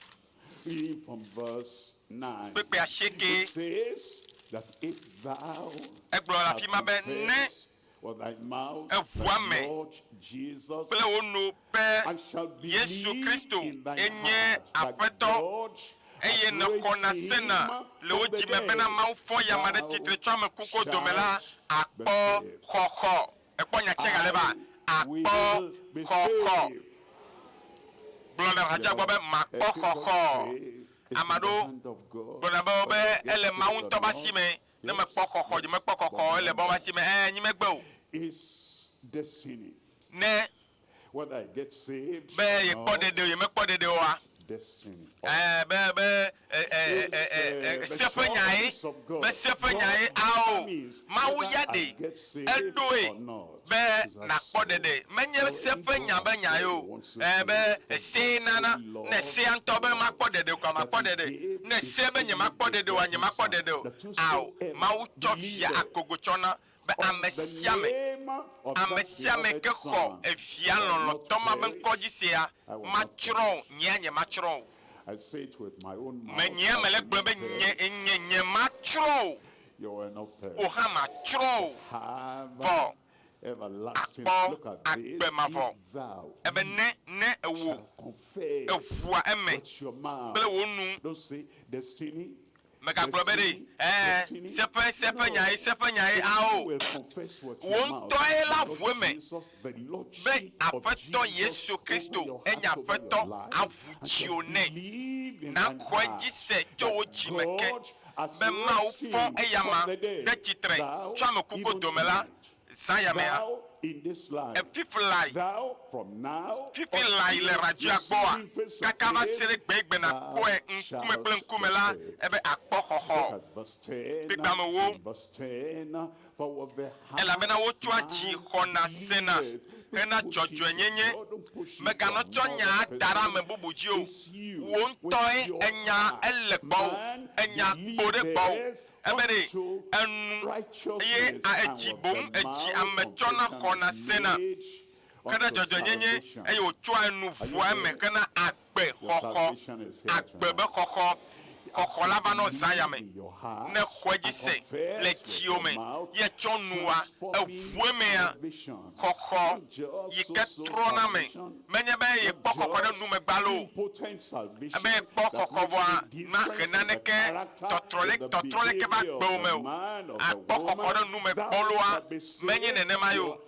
reading from verse 9. kpekpe asieke. It says that if thou Egblɔ le hast afi ma be ne confessed with thy mouth eʋua the me Lord Jesus kple wò nu be and shalt Yesu believe Kristo in thine enye heart that Aƒetɔ God eye hath nèxɔna raised sena him le wò from the dzime bena dead, Mawu fɔ ya ame ɖe thou tsitre tso ame kuku dome la, shalt be akpɔ saved. xɔxɔ. Ekpɔ nyatia gale ba? I Akpɔ will be xɔxɔ. saved. Gblɔ le hadza gbɔ be makpɔ xɔxɔ. Ame aɖewo gblɔna be be ele Mawu ŋutɔ be asi me. Ne mekpɔ xɔxɔ dzi mekpɔ xɔxɔ ele Mawu be asi me. Ɛ nyi megbe o. Is destiny. Ne Whether I get saved be or yekpɔ not, ɖeɖe o, yemekpɔ ɖeɖe oa, destiny. ɛ be be ɛ ɛ ɛ ɛ ɛ se ƒe nya ye be se ƒe nya ye ao Mawu ya ɖe eɖoe be nàkpɔ ɖeɖe menye se ƒe nya be nya ye o ɛ be see nana ne sea ŋutɔ be makpɔ ɖeɖe koa makpɔ ɖeɖe ne se be nye makpɔ ɖeɖe oa nye makpɔ ɖeɖe o ao Mawu tsɔ via akogo tsɔ na be ame sia ame ame sia ame ke xɔ evia lɔlɔ̃tɔ ma be ŋkɔ dzi sea matsrɔ̃ o nyea nye matsrɔ̃ o I say it with my own mouth. me nyea mele gblɔm be nye nye nye matsrɔ̃ o You will not perish. o hã matsrɔ̃ o Have Vɔ everlasting. akpɔ Look at this. agbe mavɔ. If thou Ebe ne ne ewo shalt confess eʋua eme with your mouth. kple wò nu Don't say destiny. megagblɔ be ɖe ɛɛ seƒe seƒe nya ye seƒe nya ye ao Will confess with Wò your mouth ŋutɔe la the Lord ʋu eme Jesus, the be Lordship of Aƒetɔ Jesus Yesu over Kristo your enye heart, over your Aƒetɔ life, aʋu and dziwò shall nɛ believe in thine nàxɔe heart dzi se tso wò that dzime ke God has be Mawu raised fɔ him eyama from the dead, ɖe tsitre thou tso ame kuku even dome la tonight, zã ya mea thou Efifi lae, fifi lae le radioa gbɔa, kaka va se ɖe gbegbe nakpɔe ŋkume kple ŋkume la, ebe akpɔ xɔxɔ. Kpekpeamewo, elabena wotsɔa dzi xɔna sena hena dzɔdzɔenyenye. Mèganɔ tsɔ nyaa da ɖe ame bubu dzi o. Wò ŋutɔe enya ele gbɔwò, enya kpo ɖe gbɔwò. Ebe ɖe enu eye edzi boŋ edzi ame tsɔna xɔna sena hena dzɔdzɔenyenye eye wòtsɔa enu ʋua eme hena agbe xɔxɔ, agbe be xɔxɔ. Xɔxɔ la va nɔ zã ya me. Ne xɔe dzi se le dziwò me ye tsɔ nua eʋu emea, xɔxɔ yi ke trɔna me. Menye be yekpɔ xɔxɔ ɖe numegba loo, ebe yekpɔ xɔxɔ vɔa mahe naneke tɔtrɔ ɖe tɔtrɔ ɖeke va gbewò me o. Akpɔ xɔxɔ ɖe numegbɔloa, menye nenema ye o.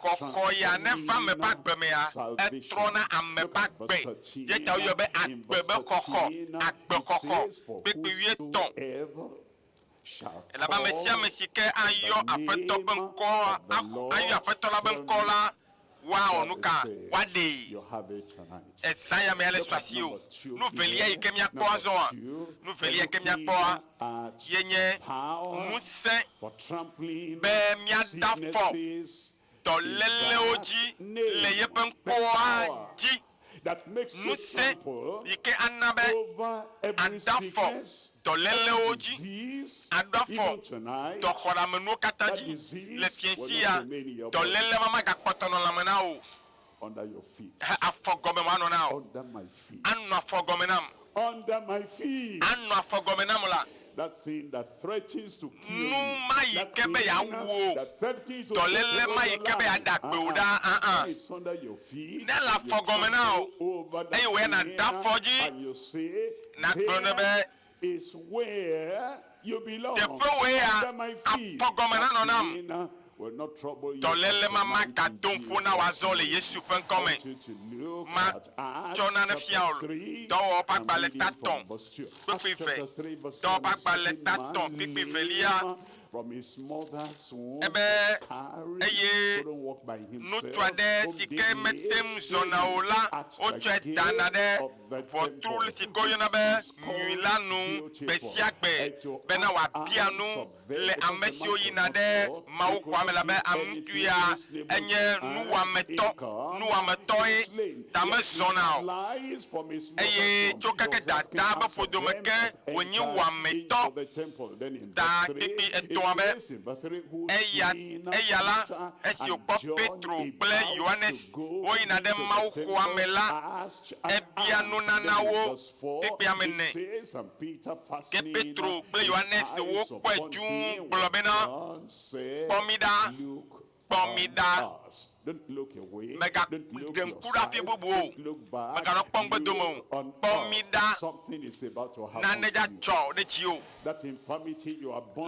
Xɔxɔ ya ne va ame ƒe agbe mea, etrɔna ame ƒe agbe. Ye ta woyɔe be agbe be xɔxɔ, agbexɔxɔ, kpekpe wuietɔ̃. Elabe ame sia ame si ke ayɔ Aƒetɔ ƒe ŋkɔ, ayɔ Aƒetɔ la ƒe ŋkɔ la, woawɔ nu ka? Woaɖee. Ezã ya me ale su asiwò. Nu velia yi ke míakpɔ azɔa, nu velia yi ke míakpɔa ye nye ŋusẽ be míada afɔ dɔlélewo dzi le yeƒe ŋkɔa dzi. Ŋusẽ yi ke ana be àda afɔ dɔlélewo dzi, aɖo afɔ dɔxɔɖeamenuwo katã dzi le fiẽsi ya, dɔléle ma magakpɔtɔ nɔ lãme na wò o. He afɔ gɔme wòanɔ na wò. Anɔ afɔ gɔme nam. Anɔ afɔ gɔme nam la. Nu ma yi ke be yeawu wò, dɔléle ma yi ke be yeaɖe agbe wò ɖaa, aa. Ne ele afɔ gɔme na wò, eye wò ya nàde afɔ dzi, nàgblɔ nɛ be, Teƒe wòe ya, afɔ gɔme nanɔ nam. Dɔléle ma magado ŋku na wò azɔ le Yesu ƒe ŋkɔ me. Matsɔ nane fia wò. Dɔwɔwɔ ƒe agbalẽ tatɔ̃ kpukpui eve. Dɔwɔwɔ ƒe agbalẽ tatɔ̃ kpukpui evelia. Ebe, Eye ŋutsu aɖe si ke mete ŋu zɔna o la, wotsɔe dana ɖe ʋɔtru si ke woyɔna be Nyui la nu gbe sia gbe bena wòabia nu le ame siwo yina ɖe mawuxɔa me la be ŋutsu ya enye nuwɔametɔ, nuwɔametɔe, ta mezɔna o. Eye tso keke dadaa ƒe ƒodome ke wònyi wɔametɔ. Ta kpikpi etɔ̃a be, Eya, eya la, esi wòkpɔ Petro kple Yohanes woyina ɖe mawuxɔa me la, ebia nunana wo kpekpea me nɛ. Ke Petro kple Yohanes wokpɔe dũu gblɔ bena, Kpɔ mí ɖa, kpɔ mí ɖa. Mègaɖe ŋku ɖe afi bubu o, mèganɔ kpɔ ŋugbedome o, kpɔ mí ɖa, nane dza dzɔ ɖe dziwò.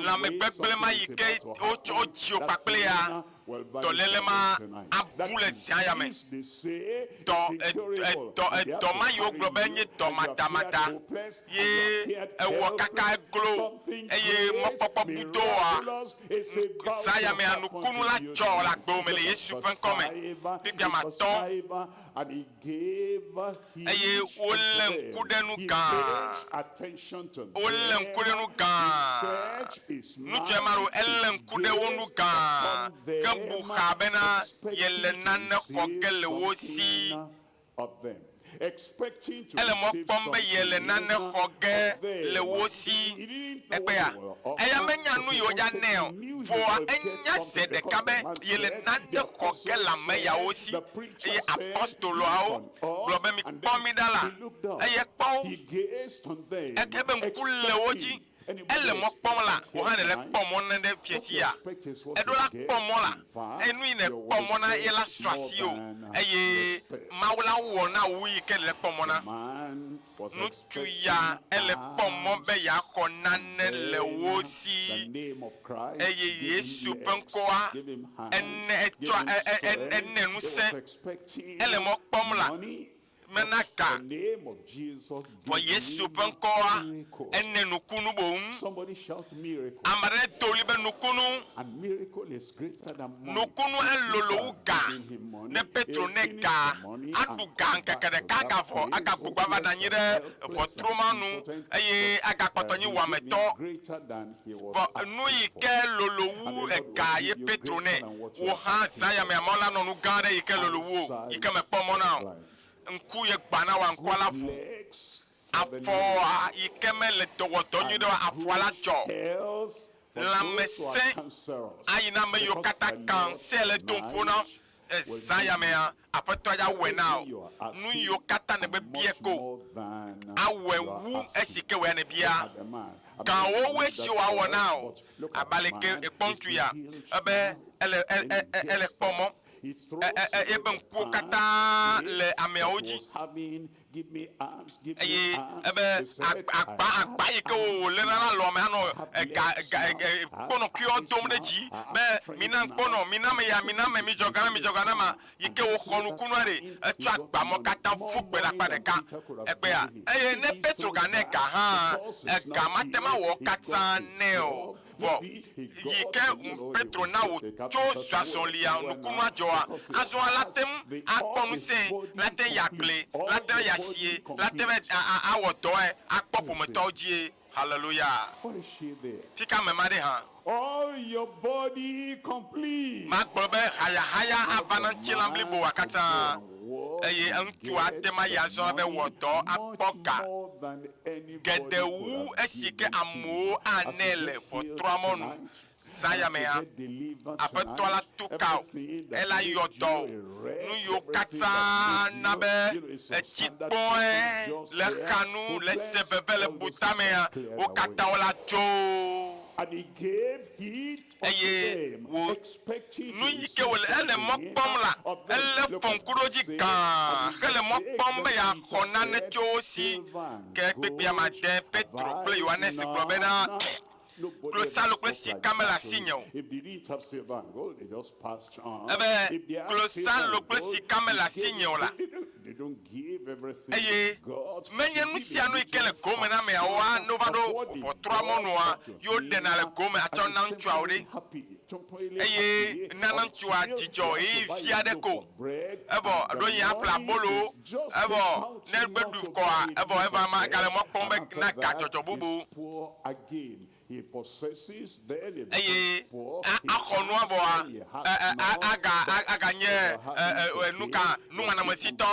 Lãmegbegblẽ ma yi ke wotsɔ wodzi wò kpakplea, dɔléle ma abu le zã ya me. Dɔ, edɔ, edɔ ma yi wogblɔ be enye dɔ madamada ye ewɔ kaka eglo eye mɔkpɔkpɔ bu do oa, zã ya mea nukunu la dzɔ le agbewò me le Yesu ƒe ŋkɔ me. Kpikpia matɔ. Eye wolé ŋku ɖe nu gã. Wolé ŋku ɖe nu gã. Ŋutsua ma ɖo, elé ŋku ɖe wo nu gã ke bu xa bena yele nane xɔ ge le wo si. Ele mɔ kpɔm be yele nane xɔ ge le wo si egbea. Eya menya nu yi wodza nɛ o, vɔa enya ze ɖeka be yele nane xɔ ge le ame yawo si. Eye apostoloawo gblɔ be, Mikpɔ mí ɖa la, eye kpɔ wo. Ebe ŋku le wo dzi. Ele mɔ kpɔm la, wò hã nèle kpɔ mɔ na ɖe fiẽsi ya. Eɖo la kpɔ mɔ la, eye nu yi nèkpɔ mɔ na ye la su asiwò, eye Mawu la wɔ na wò wu yi ke nèle kpɔ mɔ na. Ŋutsu ya ele kpɔ mɔ be yeaxɔ nane le wo si, eye Yesu ƒe ŋkɔa ene etsɔ ene ŋusẽ. Ele mɔ kpɔm la. Mena ga. Vɔ Yesu ƒe ŋkɔa, ene nukunu boŋ. Ame aɖe do ɣli be, Nukunu! Nukunu elolo wu ga. Ne Petro nɛ gaa, aɖu ga ŋkeke ɖeka agavɔ, agagbugbɔ ava nɔ anyi ɖe ʋɔtru ma nu eye agakpɔtɔ nyi wɔametɔ. Vɔ nu yi ke lolo wu ega ye Petro nɛ. Wò hã zã ya me amewo la nɔ nu gã aɖe yi ke lolo wu wò, yi ke mèkpɔ mɔ na o. Ŋku ye gbã na wòa ŋkua la ʋu. Afɔa yi ke mele dɔ wɔ dɔ nyuiɖe oa, afɔa la dzɔ. Lãmesẽ ayi na ame yiwo katã kansɛ le dom ƒo na zã ya mea, Aƒetɔa ya wɔe na wò. Nu yiwo katã nègbe bia ko, awɔe wu esi ke wò ya nèbia. Gãwo wu esi wòawɔ na wò. Abe aleke èkpɔ ŋutsu ya ebe ele, ele kpɔ mɔ, eƒe ŋkuwo katã le ameawo dzi. Eye ebe agba agba yi ke wòléna ɖe alɔme anɔ ega ega kpɔnɔkuiwo dom ɖe dzi be mina kpɔnɔ, mina me ya, mina me, midzɔ ga na, midzɔ ga na ma yi ke wòxɔ nukunua ɖe, etsɔ agba mɔ katã ƒu gbe ɖe akpa ɖeka egbea. Eye ne Petro ganɛ ga hã, ega mate ŋu awɔ katã nɛ o. Vɔ yi ke Petro na wòtso zɔazɔlia nukunua dzɔa, azɔa la te ŋu akpɔ ŋusẽ, la te yi agble, la te yi asie, la te va awɔ dɔe, akpɔ ƒometɔwo dzie. Haleluya! Fika ame ma ɖe hã? Magblɔ be hayahaya ava na ŋutilã bliboa katã, eye ŋutsua ate ŋu ayi azɔ ava wɔ dɔ akpɔ ga geɖe wu esi ke amewo anɛ le ʋɔtrua mɔnu. Zã ya mea, Aƒetɔ la tu ka wò, ela yɔ dɔ wò. Nu yiwo katã na be ètsi kpɔe le xa nu, le se veve le bu tamea, wo katã wola dzo. Eye wò nu yi ke wòle ele mɔ kpɔm la, elé fɔ ŋku ɖo edzi gã hele mɔ kpɔm be yeaxɔ nane tso wo si. Ke kpekpea made Petro kple Yohanes gblɔ bena, Klosalo kple sika mele asinye o. Ebe, Klosalo kple sika mele asinye o la, Eye menye nu sia nu yi ke le gome na ameawoa, ne wova ɖo ʋɔtrua mɔnua, ye woɖena le gome atsɔ na ŋutsuawo ɖe. Eye nana ŋutsua dzidzɔ ɣeyiɣi vi aɖe ko, evɔ ɖo yi aƒle abolo, evɔ ne egbe ɖui kɔa, evɔ eva ma egale mɔ kpɔm be na ga dzɔdzɔ bubu. Eye axɔ nua vɔa, aga aganye nuka numanɔmesitɔ,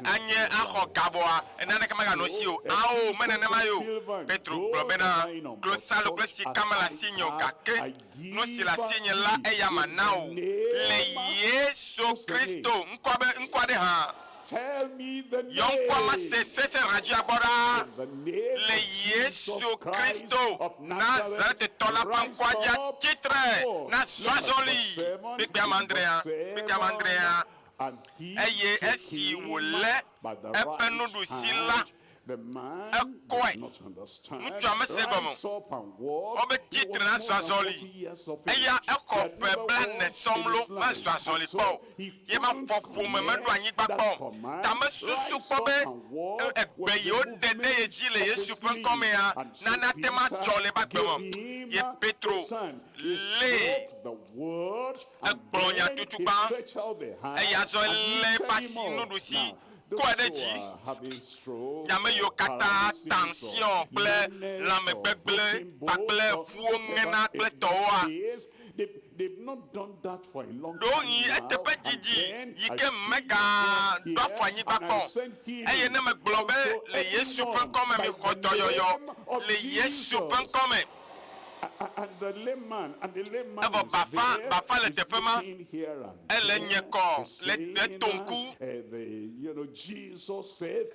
anye axɔ ga vɔa, naneke maganɔ esi o. Ao, me nenema ye o. Petro gblɔ bena, Klosalo kple sika mele asinye o, gake nu si le asinye la, eya mana wò. Le Yesu Kristo ŋkɔa be ŋkɔa ɖe hã. Yɔ ŋkɔa mase sese radioa gbɔ ɖaa. Le Yesu Kristo Nazaretetɔ la ƒe ŋkɔa dzi atsi tre na zɔ azɔli. Kpekpe ame adrea, kpekpe ame adrea. Eye esi wòlé eƒe nuɖusi la, Ekɔe. Ŋutsua mese egɔme o. Wobe tsi tre na zɔ azɔli. Eya exɔ ƒe blaene sɔŋ lo, mezɔ azɔli kpɔ o. Ye ma fɔ ƒome meɖo anyigba kpɔ o. Ta mesusu kpɔ be egbe yi woɖe ɖe ye dzi le Yesu ƒe ŋkɔ mea, nane ate ŋu adzɔ le eƒe agbe me. Ye Petro lée. Egblɔ nya tutu gbã, eye azɔ elé eƒe asi nuɖusi kɔe ɖe dzi. Nye ame yiwo katã tansiɔn kple lãmegbegblẽ kpakple ƒuwo ŋena kple tɔwoa, ɖewohĩ eteƒe didi yi ke megaɖo afɔ anyigba kpɔ o. Eye ne megblɔ be, Le Yesu ƒe ŋkɔ me mixɔ dɔyɔyɔ, le Yesu ƒe ŋkɔ me. Evɔ bafa, bafa le teƒe ma, ele nye kɔ le eto ŋku.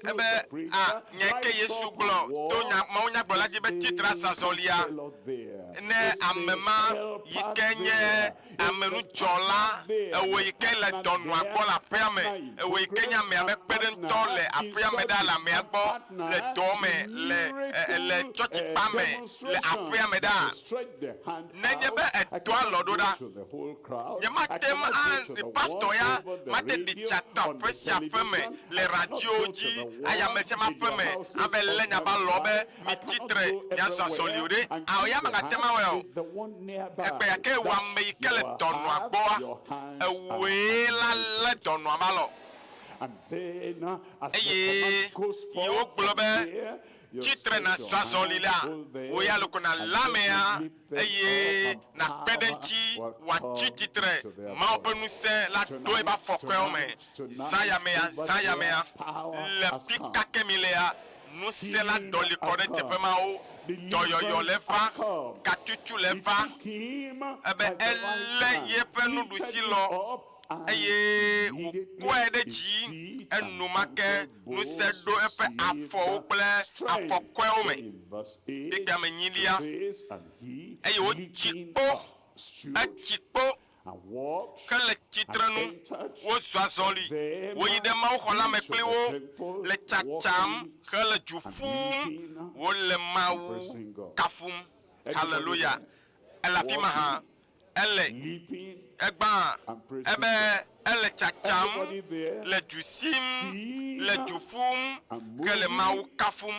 Ebe, a, nya yi ke Yesu gblɔ to nya, mawunyagblɔla dzi be tsitre azɔ azɔlia, ne ame ma yi ke nye amenudzɔla, ewò yi ke le dɔnɔa gbɔ le aƒea me, ewò yi ke nye amea ƒe kpeɖeŋutɔ le aƒea me ɖaa le amea gbɔ le dɔ me, le, le tsɔtsikpa me, le aƒea me ɖaa. Nenye be èdoa alɔ ɖo ɖa, nyemate ŋu a, pastor ya mate ɖi tsa to aƒe sia aƒe me le radio dzi ayi ame sia ame aƒe me ava lé nya be alɔ be mitsi tre miazɔ azɔli o ɖe. Ao ya megate ŋu awɔe o. Egbe ya ke ewɔ ame yi ke le dɔnɔa gbɔa, ewòe la lé dɔnɔa be alɔ. Eye yi wogblɔ be, Tsi tre nàzɔ azɔli la, wò ya loko nàlé amea eye nàkpe ɖe eŋuti wòatsi tsitre. Mawu ƒe ŋusẽ la ɖo eƒe afɔkɔewo me. Zã ya mea, zã ya mea, le fika ke milea, ŋusẽ la ɖɔli kɔ ɖe teƒe mawo. Dɔyɔyɔ le va, katutu le va. Ebe elé yeƒe nuɖusi lɔ eye wòkɔe ɖe dzi enumake ŋusẽ ɖo eƒe afɔwo kple afɔkɔewo me. Biblia me nyilia, eye wotsi kpo, etsi kpo hele tsitrenu, wozɔ azɔli, woyi ɖe mawuxɔ la me kpli wo, le tsatsam hele du ƒum, wole Mawu kafum. Haleluya! Ele afi ma hã. Ele egbã ebe ele tsatsam, le du sim, le du ƒum, hele Mawu kafum.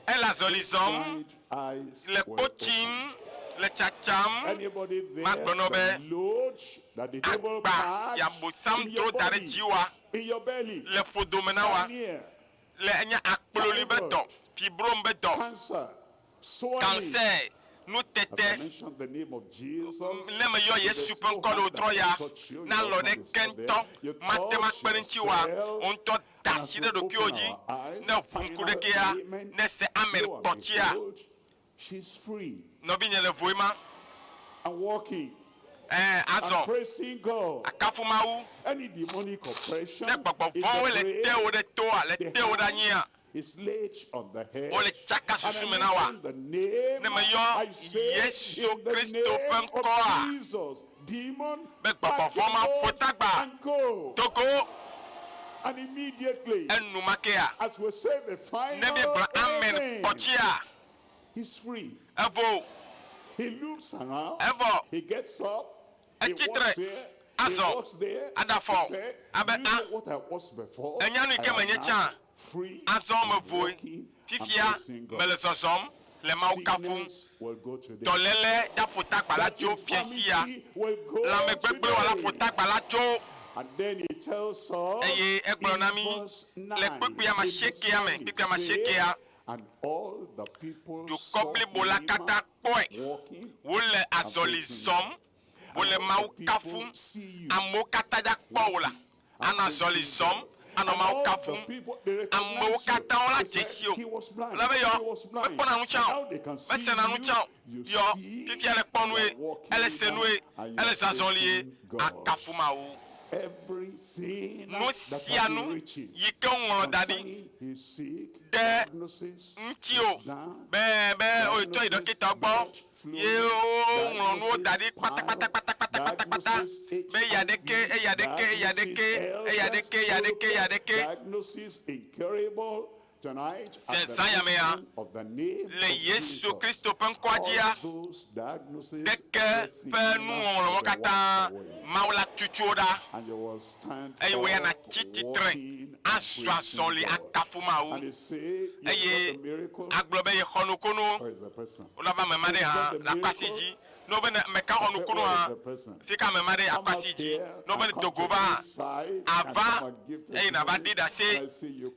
Ele azɔli zɔm, le kpo tsim, le tsatsam. Magblɔ na wò be, agba ya Abosam dro da ɖe dziwòa le ƒodome na wòa, le enye akploli be dɔ, fibrom be dɔ, Cancer, nutete. Ne meyɔ Yesu ƒe ŋkɔ ɖe wòtrɔ ya, ne alɔ ɖe ke ŋutɔ mate ŋu akpe ɖe ŋutiwòa, wò ŋutɔ da asi ɖe ɖokuiwò dzi. Ne ʋu ŋku ɖekɛa, ne se amen kpɔtsia, nɔvinye le voe ma. Ẽ, azɔ, akafu Mawu. Ne gbɔgbɔ vɔ̃woe le tewò ɖe toa, le tewò ɖe anyia, Wole tsaka susu me na woa? Ne meyɔ Yesu Kristo ƒe ŋkɔa, be gbɔgbɔ vɔ̃ ma ƒo tagba do go enumakea? Ne míegblɔ amen kpɔtsia, evo. Evɔ. Etsi tre azɔ aɖafɔ abe a. Ènya nu yi ke menye tsã? Azɔ mevoe. Fifia mele zɔzɔm le Mawu kafum. Dɔléle ya ƒo tagba la tso fiẽ sia. Lãmegbegblẽwɔla ƒo tagba la tso. Eye egblɔ na mí le kpukpui amasiekea me, kpukpui amasiekea, Dukɔ blibo la katã kpɔe wole azɔli zɔm, wole Mawu kafum. Amewo katã dza kpɔ wò la, anɔ azɔli zɔm, anɔ Mawu kafum. Amewo katã wola dze si wò. Wola be, Yɔ, mekpɔna nu tsã o, mesena nu tsã o. Yɔ, fifia ele kpɔ nue, ele se nue, ele zɔ azɔlie, akafu Mawu. Nu sia nu yi ke woŋlɔ da ɖi ɖe ŋutiwò be be wotsɔ yi ɖɔkitawo gbɔ ye woŋlɔ nuwo da ɖi kpatakpatakpatakpatakpata be eya ɖeke, eya ɖeke, eya ɖeke, eya ɖeke, eya ɖeke, eya ɖeke. Se zã ya mea, le Yesu Kristo ƒe ŋkɔa dzia, ɖeke ƒe nuŋɔŋlɔwo katã Mawu la tutu wo ɖa, eye wò ya nàtsi tsitre azɔ azɔli akafu Mawu, eye agblɔ be yexɔ nukunu. Wonɔ be ame ma ɖe hã le akɔ asi dzi. Ne wobe ne ameka xɔ nukunu hã, fika ame ma ɖe akɔ asi dzi. Ne wobe ne do go va, ava eye nàva ɖi ɖase.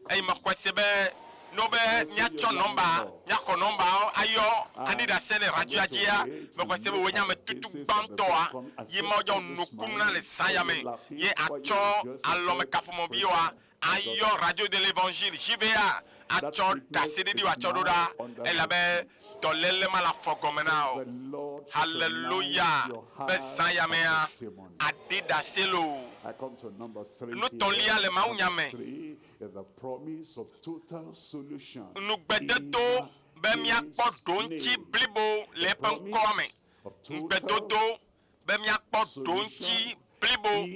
Eye mexɔe se be ne wobe míatsɔ nɔmba, míaxɔ nɔmbawo ayɔ aɖi ɖase le radioa dzia, mexɔe se be wòe nye ame tutu gbãtɔa yi Mawu dza wò nukunu na le zã ya me ye àtsɔ alɔmekaƒomɔviwoa ayɔ Radio de l'Evangile, JVA, atsɔ ɖaseɖiɖi wòatsɔ ɖo ɖa, elabe dɔléle ma le afɔ gɔme na wò. Haleluya! Be zã ya mea, àɖi ɖase loo. Nu tɔ̃lia le mawunya me, ŋugbedodo be míakpɔ ɖoŋtsi blibo le eƒe ŋkɔa me. Ŋugbedodo be míakpɔ ɖoŋtsi blibo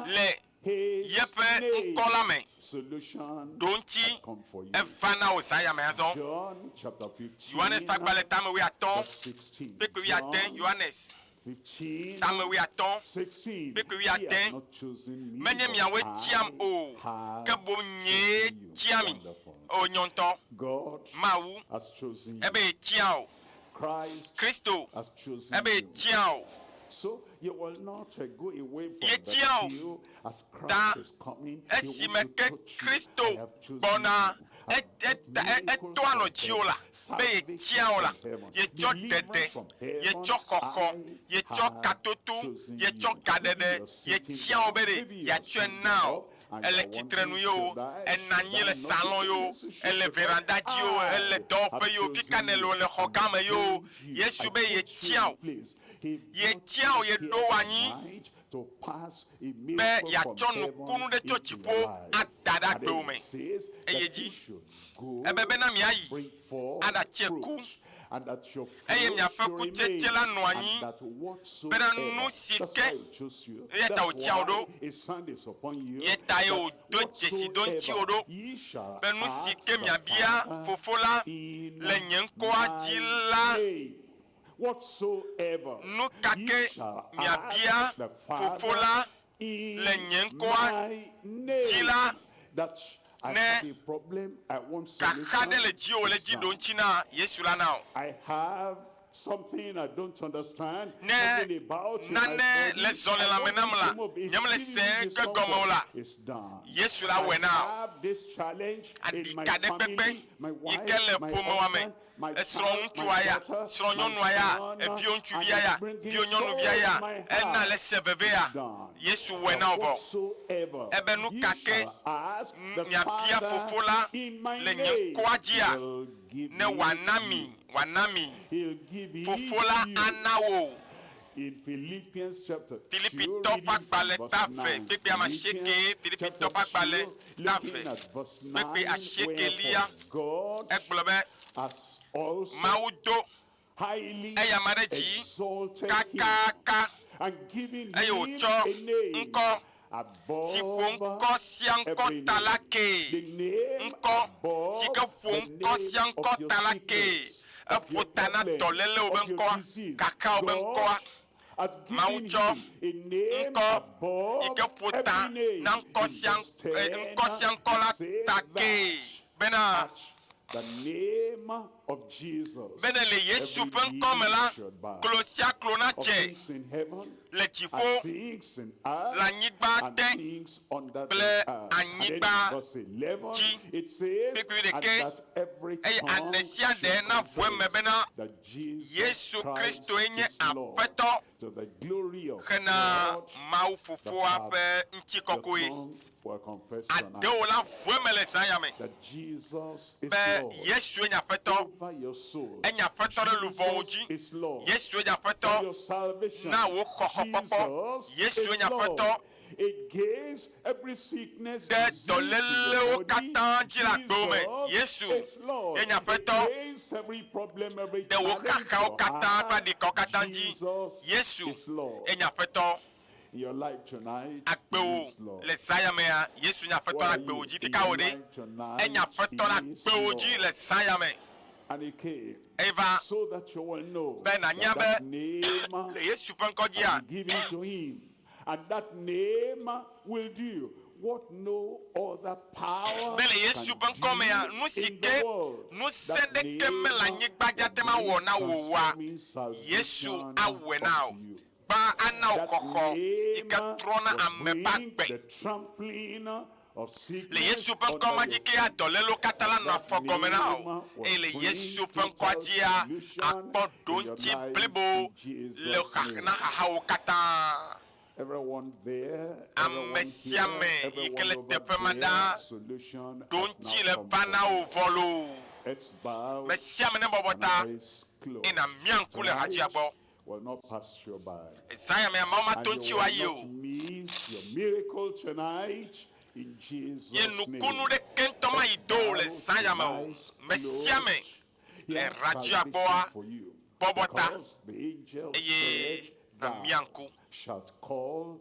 le. his yeƒe name. ŋkɔ la me. Solution Ɖoŋtsi has come for you. eva na wò zã ya me azɔ. John chapter 15, Yohanes ƒe agbalẽ tame wuiatɔ̃ verse 16. kpekpe wuiade. John Yohanes 15, tame wuiatɔ̃ 16. kpekpe Ye have wuiade. not chosen me, Menye but miawoe I tiam o, have ke boŋ nyee chosen you. tia mi. Wonderful. O nyɔntɔ, God Mawu has chosen you. ebe yetia o. Christ Kristo has chosen ebe you. yetia o. So you will not go away from Yetia the o. pew as Ta Christ is coming. He esime wants to ke touch you. Kristo I have chosen gbɔna you. I e- have e- brought e- miracles etoa from nɔ dziwò la heaven, be yetia o la, salvation from heaven, yetsɔ ɖeɖe, deliverance from heaven. yetsɔ xɔxɔ, I yetsɔ have katoto, chosen yetsɔ you. gaɖeɖe, Maybe you're sitting yetia wo be down, ɖe maybe you're yeatsɔe standing na o. up and Ele you are tsitrenu wondering, ye o, should I, ena anyi should le I not? salon ye o, This is ele because veranda dzi o, I ele dɔwɔƒe have ye o, fika chosen nele you o, le xɔ and gã me ye o. ordained you. Yesu I be put you yetia in o. place. He brought Yetia o, you here yeɖo wò anyi tonight to pass a be miracle from yeatsɔ heaven nukunu ɖe tso into dziƒo your life. ada ɖe And then agbewo it me. says Eye that dzi you should go ebe bena miayi bring forth aɖatse ku fruit, and that your eye fruit miaƒe should kutsetse remain, la nɔ and anyi that bena nu whatsoever. si That's ke why he chose you. eya ta That's wòtia wò why ɖo his hand is upon you. ye ta ye That wòdo dzesi do ŋuti wò whatsoever ɖo ye shall be nu si ask ke the miabia Father Fofo la in le nye ŋkɔa dzi my la name. Whatsoever nu ka ye ke shall miabia ask the Fofo Father la in le nye ŋkɔa my dzi la name. That I ne have a problem, I want kaka solution. ɖe le dziwò le It's dzi done. ɖo ŋuti na Yesu la na wò. I have something I don't understand, Ne something about in my nane body. le zɔ le I lãme want nam to la, remove nye mele exceeding se ke gɔme o la, discomfort. It's done. Yesu la I wɔe na wò. have this challenge in my Aɖika ɖe kpekpe family, my yi wife, ke le my ƒomewa me, husband, my esrɔ̃ child, my ŋutsua ya, daughter, my srɔ̃nyɔnua ya, son, eviwo and ŋutsuvia it's ya, bringing viwo nyɔnuvia sorrow ya, in my ena heart. le se veve ya, It's done. Yesu wɔe That na wò vɔ. whatsoever Ebe nu ye ka ke shall ask the miabia Father Fofo la in my le nye name, ŋkɔa dzia, he will give ne it wòana mi, you. wòana mi. He'll give it Fofo la you. ana wò. In Philippians chapter 2, Filipitɔ ƒe reading from agbalẽ verse ta ve, 9. kpekpe ame asieke, Philippians Filipitɔ chapter ƒe agbalẽ 2, ta looking ve, at verse kpekpe 9, asiekelia, wherefore God egblɔ be has also Mawu do highly eya ame ɖe dzi exalted him kakaka and given eye him wòtsɔ a name ŋkɔ si ƒo above ŋkɔ sia ŋkɔ every ta la name. kee. The name Ŋkɔ si ke above ƒo the ŋkɔ sia name ŋkɔ of your ta la kee. sickness, of Eƒo your ta na problem, dɔlélewo be of your ŋkɔa, disease. kakawo be ŋkɔa. God has Mawu given tsɔ him a name ŋkɔ yi above ke ƒo ta every name. na ŋkɔ In sia verse 10, ŋkɔ sia ŋkɔ la it says ta kee that bena at the name of Jesus, bene le Yesu every ƒe ŋkɔ me knee la, should bow. klo sia klo Of natse things in heaven, le and dziƒo, things in le earth, anyigba and te things under kple the earth. And then in anyigba verse 11, dzi. it says, Kpekpe and ɖeke that every eye tongue aɖe sia ɖe should naʋu eme confess bena that Jesus Yesu Christ Kristoe nye is Lord, Aƒetɔ to the glory of hena God Mawu the Fofoa Father. ƒe Your ŋutikɔkɔe. tongue will confess tonight Aɖewo la ʋu eme le zã ya me that Jesus is be Lord Yesue nye Aƒetɔ. over your soul. Enye Aƒetɔ ɖe luʋɔwo Jesus dzi. is Lord Yesue nye for Aƒetɔ your salvation. na wò xɔxɔkpɔkpɔ. Jesus Yesue is nye Lord Aƒetɔ against every sickness, ɖe disease in the dɔlélewo body. katã dzi le agbewo me. Jesus Yesu is Lord ye nye Aƒetɔ against every problem, every ɖe wò challenge xaxawo you katã kple have. aɖikawo katã dzi. Jesus Yesu is Lord. ye nye Aƒetɔ. In your life tonight, he Agbewo is Lord. le zã ya mea, Yesu nye Aƒetɔ What le are agbewo you? dzi. In Fika your wò ɖe? life tonight, Enye Aƒetɔ le he is agbewo dzi Lord. le zã ya me. And he came Eva so that you will know be nànya that that be name le Yesu ƒe ŋkɔ dzia, has been given to him. And that name will do what no other power be le Yesu can ƒe ŋkɔ mea, do nu si in the ke world. ŋusẽ That ɖeke name mele anyigba dzi ate ŋu will awɔ bring na wò oa, transforming Yesu salvation awɔe na wò. unto you. Gbã ana wò That xɔxɔ yi ke name trɔna will ame ƒe bring agbe. the trampling of Le sickness Yesu ƒe ŋkɔ under ma your dzi ke ya feet. dɔlélewo katã la And nɔ that afɔ gɔme na wò. name will Eye le bring Yesu ƒe ŋkɔa total dzia, solution akpɔ in your ɖoŋtsi life blibo in le Jesus' xa name. na xaxawo katã. Everyone there, Ame everyone sia here, ame yi ke everyone le over teƒe ma there, ɖaa, solution has ɖoŋtsi now le come va na for wò you. vɔ loo. Let's bow Me sia ame ne bɔbɔ and ta eyes eye closed. nàmia ŋku le hadzia Tonight gbɔ. will not pass you by. Zã ya me amewo And mato you ŋuti will woayi not o. miss your miracle tonight in Jesus' Ye name. nukunu ɖeke ŋutɔ mayi do o le Bow zã ya me o. eyes Me sia me closed. He le has radzia salvation gbɔa, for you. bɔbɔ ta Because the angel eye said, nàmia Thou ŋku. shalt call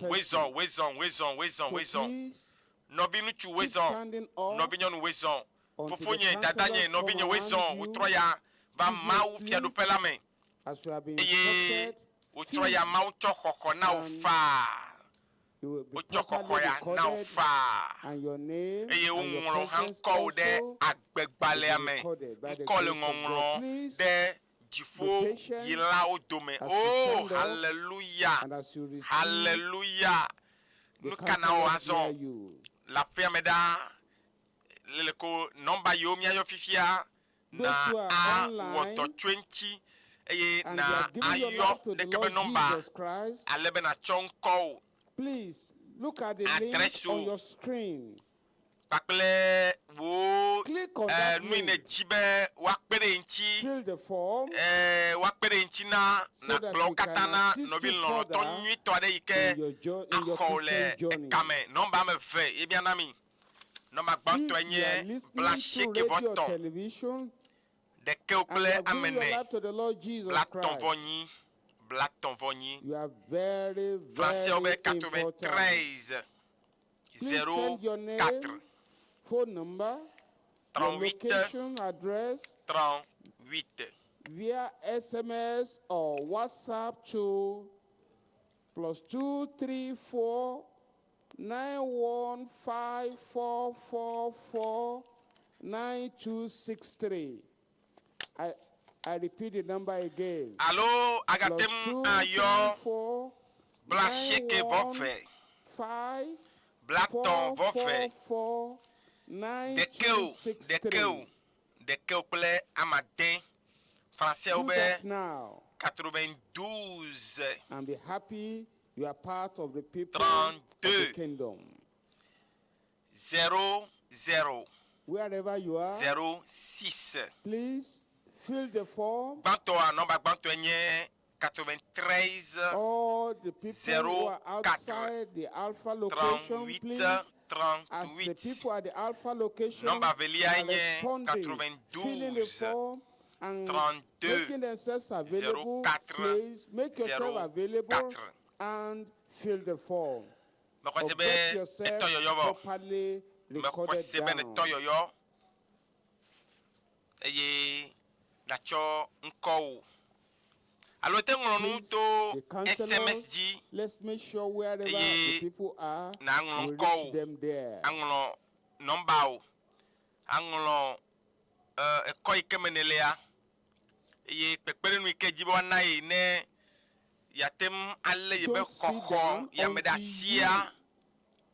Woezɔ, woezɔ, person. woezɔ, woezɔ, woezɔ, So woezɔ. please Nɔvi ŋutsu keep woezɔ, standing up nɔvi nyɔnu woezɔ. Until the Fofonye, dadanye, counselors come nɔvinyewoe zɔ around you wotrɔ ya va Mawu previously, fiaɖuƒe la me as you have been eye instructed, wotrɔ ya fill, Mawu tsɔ xɔxɔ na wò and faa. you will be Wotsɔ xɔxɔ properly ya na wò recorded, faa. and your name Eye and your woŋlɔ hã presence ŋkɔwo ɖe also will agbegbalẽa be me. recorded by the Ŋkɔ le grace of God. ŋɔŋlɔ Please ɖe be dziƒo patient yilawo dome. as you O, stand up haleluya! and as you receive Haleluya! the Nu ka na wò counselors azɔ near you. le aƒea me ɖaa? Le ko nɔmba yiwo míayɔ fifia Those na who are awɔ dɔ online tso eŋuti eye and na you have given your ayɔ life to the ɖeke be Lord nɔmba Jesus Christ, ale be natsɔ ŋkɔwò, please look at the link adrɛsiwò on your screen. kpakple wò Click on eh, that nu yi link, nèdzi be woakpe ɖe ŋuti fill the form eh, woakpe ɖe ŋuti na so that nàkplɔ wo we katã can na assist nɔvi you lɔlɔ̃tɔ further nyuitɔ aɖe yi ke in your in your axɔ wò le Christian journey. ekame. Nɔmba ame eve ye miana mi. Nɔmba gbãtɔe If you are nye listening bla to asieke vɔ radio or tɔ̃, television ɖekewo and kple you have ame given your ene, life to the Lord Jesus bla tɔ̃ vɔ Christ, nyi, bla tɔ̃ vɔ nyi. you are very, Français be very important. 93 Please send your 04 name, phone number, your 38 location, address 38. via SMS or WhatsApp to +234 915 444 9263. I repeat the number again. Alo agate Plus ŋu two ayɔ three four bla nine asieke vɔ one ve, five bla tɔ̃ four vɔ four ve, four nine two ɖekewo, six ɖekewo, three. ɖekewo kple ame ade. Français Do be that now 92 and be happy you are part of the people of the 32 kingdom. 00 Wherever you are, 06. please fill the form. Gbãtɔa nɔmba gbãtɔe nye 93 All the people who are 04 outside the Alpha location, 38 please, as the 38. people at the Alpha location Nɔmba eveliae are nye responding, filling the 92 form and 32 making themselves available, 04 please make yourself available 04. and fill the form. Mexɔ Or se be get yourself etɔ yɔyɔ vɔ. properly Mexɔ recorded se be netɔ down. yɔyɔ eye natsɔ ŋkɔwò. Alo ete ŋlɔ nu Please, to the SMS counselors, dzi let's make sure wherever eye the people are, nàŋlɔ we reach ŋkɔwò, them there. aŋlɔ nɔmbawo, aŋlɔ eh, ekɔ yi ke me nèlea eye kpekpeɖeŋu yi ke dzi be woana yi ne yeate ŋu alé yeƒe Don't sit xɔxɔ down yame ɖe until asia.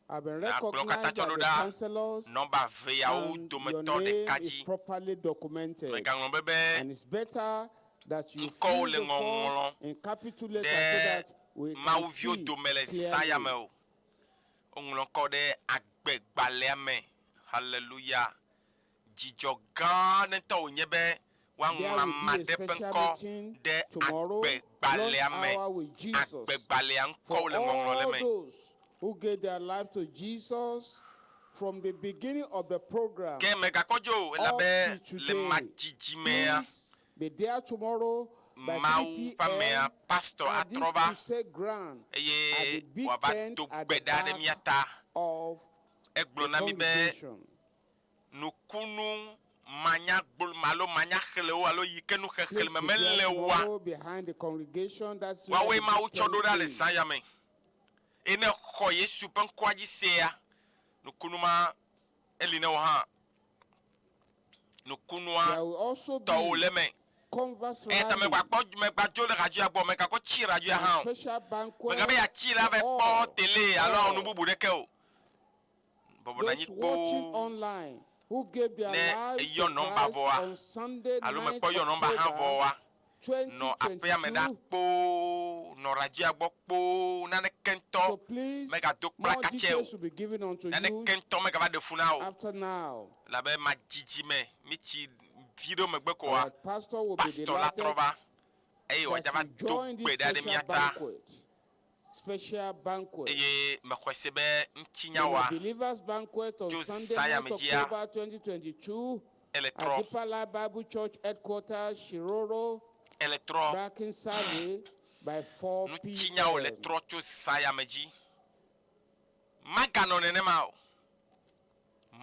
you have been Nàkplɔ katã recognized tsɔ by ɖo the ɖa counselors nɔmba eve yawo and your dometɔ name ɖeka is dzi. properly documented. Mègaŋlɔ be be And it's better that you ŋkɔwo fill le the form ŋɔŋlɔ in capital letters so ɖe that we can Mawuviwo see dome le zã ya me clearly. o. Woŋlɔ ŋkɔ ɖe agbegbalẽa me. Haleluya. Dzidzɔ gã aɖe ŋutɔ wònye be There woaŋlɔ will ame be a aɖe ƒe special ŋkɔ meeting ɖe tomorrow, lunch agbegbalẽa me. hour with Jesus. Agbegbalẽa ŋkɔwo For le ŋɔŋlɔ le all me. those who gave their life to Jesus from the beginning of the program Ke mègakpɔ dzo o up elabe till le today, madzidzimea, please be there tomorrow by 3 Mawu ƒe amea, p.m. pastor at this atrɔ va crusade ground at eye the big wòava tent do at gbe the ɖa ɖe back mía ta. of Egblɔ the na mí be congregation. nukunu manyagblo alo manyaxlẽwo alo yi ke Please nuxexlẽme be there mele oa, tomorrow behind the congregation. That's where woawoe the Mawu big tsɔ ɖo tent ɖa le is. zã ya me. Eye ne xɔ Yesu ƒe ŋkɔa dzi sea, nukunu ma eli ne wò hã. Nukunua There will also tɔwò be le eme. converse Eya ta rally megbakpɔ megbadzo le radioa gbɔ, megakɔ tsi radioa and hã o. special banquet Megabe yeatsi la for va kpɔ all, tele alo awɔ nu all bubu ɖeke o. Bɔbɔ nɔ anyi those watching kpoo online who gave their ne lives eyɔ to nɔmba Christ vɔa on Sunday, alo 9th mekpɔ yɔ nɔmba hã October vɔa, nɔ aƒea me ɖa 2022. kpoo, nɔ radioa gbɔ kpoo, naneke ŋutɔ So please, megado more kplakatsɛ o. details will be given unto you Naneke ŋutɔ megava ɖe fu na o. after now. Labe madzidzime, mitsi vi ɖewo megbe koa, Our pastor will be pastor la trɔ delighted va eye wòadza that va you do join gbe this ɖa ɖe special mía ta. banquet. Special banquet. Eye mexɔe se be In ŋutinyawoa the Believers Banquet on tso Sunday, zã ya 9th me dzia, October 2022 ele at trɔ, Deeper Life Bible Church headquarters, Shiroro, ele trɔ. Bracken Survey by 4 Ŋutinyawo le p.m. trɔ tso zã ya me dzi. Maganɔ nenema o.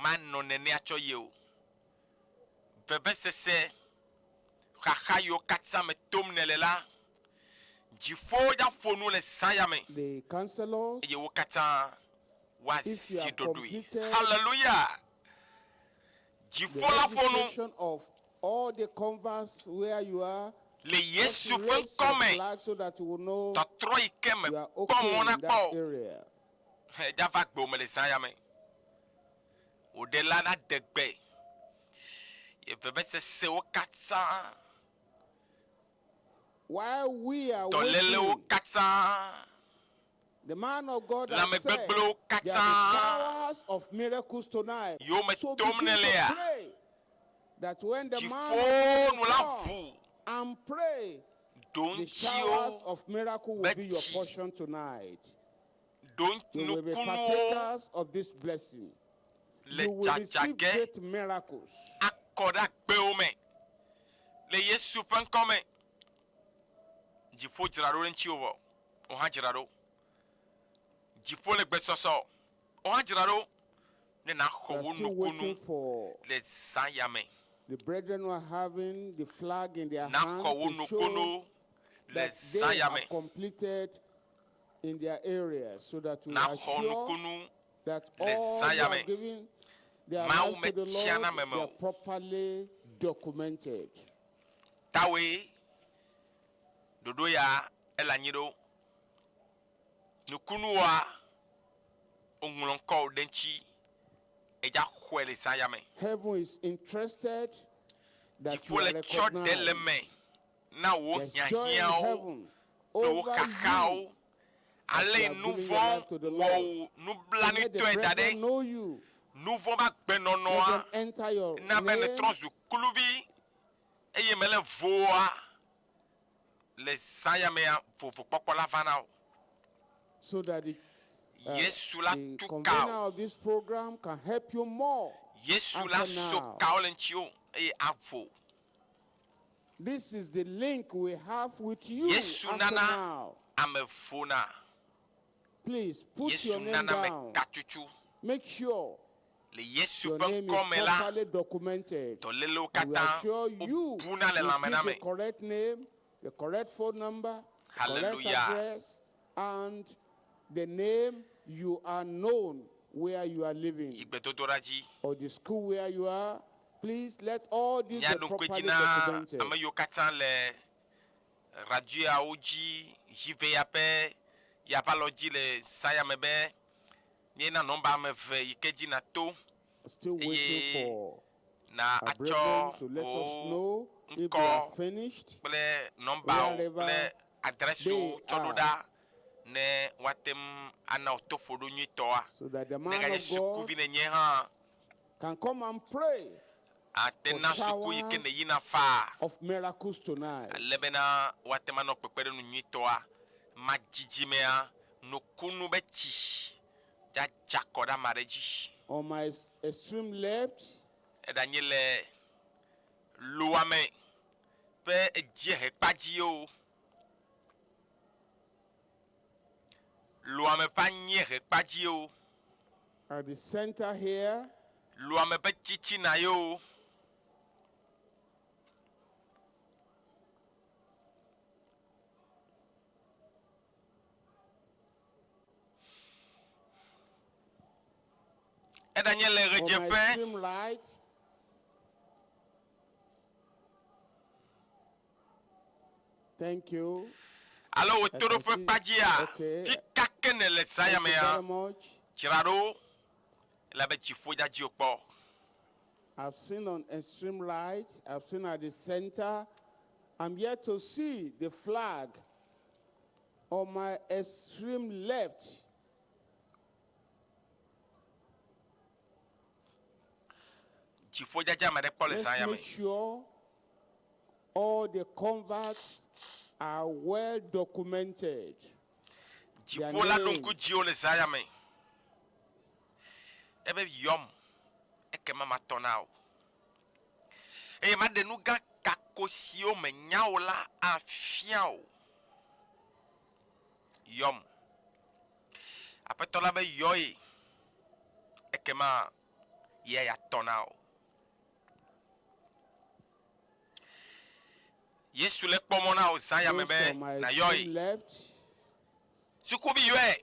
Manɔ nenea tsɔ ye o. Vevesese, xaxa yiwo katã me tom nèle la, dziƒowo dza ƒo nu le zã ya me, The counselors, eye wo katã if you woazi have ɖoɖoe. completed Haleluya! the Dziƒo la ƒo nu registration of all the converts where you are, le just Yesu ƒe raise ŋkɔ your me. flag so that you will know Tɔtrɔ yi ke me you are kpɔ okay mɔ na in kpɔ that o. area. Edza va gbewò me le zã ya me. Wò ɖela la ɖe gbe. Ye vevesesewo katã, While we are dɔlélewo waiting, katã, the man of God has said lãmegbegblẽwo there katã are the powers of miracles tonight. yiwo me So tom begin to nèlea, pray that when the man of dziƒo God nu will la come ʋu and pray, the showers ɖoŋtsiwo of miracle will be your betsi portion tonight. ɖo You will be nukunuwo partakers of this blessing. le You will receive dzadza ge great miracles. akɔ ɖe agbewo me le Yesu ƒe ŋkɔ me. Dziƒo dzra ɖo ɖe ŋutiwò vɔ, wò hã dzra ɖo. Dziƒo le gbesɔsɔ, wò hã dzra ɖo ne nàxɔ We are wò still waiting nukunu for le zã ya me. the brethren who are having the flag in their hand Nàxɔ wò to show nukunu le that zã they ya me. have completed in their area so that we are Nàxɔ sure nukunu that le all zã who ya me. have given their Mawu lives to the metsiana Lord, ame me they are o. properly documented. Tawoe ɖoɖo ya ele anyi ɖo. Nukunuwoa, woŋlɔ ŋkɔwò ɖe ŋuti edza xɔe le zã ya me. Heaven is interested that you Dziƒo are le tsɔ ɖe le recognized. me na wò There's joy in hiahiãwo heaven kple wò over xaxawo. you as Ale you have nu given your vɔ̃ life to the wɔ Lord. wò So let the nublanuitɔe da ɖe. brethren know you. Nu vɔ̃ va Let gbenɔnɔa them enter your na be name nètrɔ zu kluvi eye mele voa le zã ya mea vovokpɔkpɔ la va na wò. so that the, Yesu la the tu ka convener wò. of this program can help you more Yesu la after so now. kawo le ŋutiwò eye avo. This is the link we have with you Yesu after nana now. ame vona. Please put Yesu your name nana ame down. katutu. Make sure Le Yesu your ƒe name is ŋkɔ me la, properly documented. dɔlélewo And we katã are sure you wobuna le will lãme na give me. the correct name, the correct phone number, the correct Hallelujah. address, and the name you are known where you are living Yi gbedodoɖa dzi. or the school where you are. Please let all this be Míaɖo ŋku edzi properly na documented. ame yiwo katã le radioawo dzi hive ya ƒe yaƒe alɔ dzi le zã ya me be míena nɔmba ame eve yi ke dzi nàto Still waiting eye for na our atsɔ brethren to let us wò know if they ŋkɔ are finished kple nɔmbawo wherever kple adrɛsiwo they tsɔ ɖo are. ɖa ne woate ŋu ana wò toƒoɖo nyuitɔa. so that the Ne man ganye of God sukuvi nènye hã, can come and pray ate for na suku yi ke showers nèyina faa. of miracles tonight. Ale bena woate ŋu anɔ kpekpeɖeŋu nyuitɔa. Madzidzimea, nukunu be tsi dzadza kɔ ɖe ame aɖe dzi. On my extreme left, Eɖanye le loa me ƒe edziehe kpa dzi o, loa me ƒe anyiehe kpa dzi o, at the center here, loa me ƒe tsitsina ye o, eɖanye le on my ɣedzeƒe, extreme right, Thank you. alo wò I can toɖoƒe see. kpa dzia, Okay. fi ka ke nèle zã ya Thank you mea, very much. dzra ɖo elabe dziƒo dzadzi wò kpɔ. I've seen on extreme right, I've seen at the center. I'm yet to see the flag on my extreme left. Dziƒo dzadzi ame aɖe kpɔ le Let's zã ya me. make sure all the converts are well documented. Their Dziƒo la ɖo ŋku names. dziwò le zã ya me. Ebe yɔm, ekema matɔ na wò. Eye maɖe nu gã kako siwo menya o la afia wò. Yɔm. Aƒetɔ la be yɔ ye, ekema ye ya tɔ na wò. Yesu le kpɔ mɔ na wò zã ya me Those be on my nàyɔe. extreme left, Sukuvi yɔe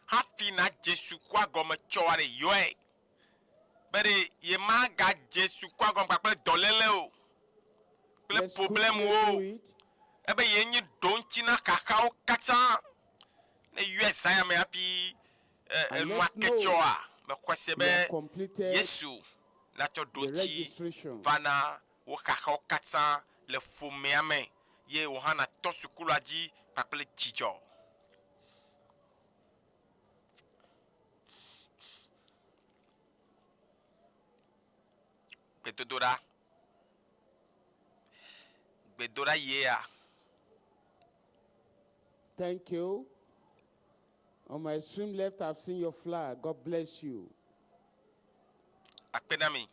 hafi nàdze sukua gɔme tsɔ aɖe yɔe be ɖe yemagadze sukua gɔme kpakple dɔléle o kple let's quickly problemwo do o. it. Ebe yee nye ɖoŋtsi na xaxawo katã. Ne yɔe zã ya me hafi And enua let's ke know tsɔa, mexɔe se you be have completed Yesu natsɔ the ɖoŋtsi registration. va na wò xaxawo katã le ƒomea me ye wò hã nàtɔ sukulua dzi kpakple dzidzɔ. Gbedodoɖa. Gbedoɖa yea. Thank you. On my extreme left, I've seen your flag. God bless you. Akpe na mi.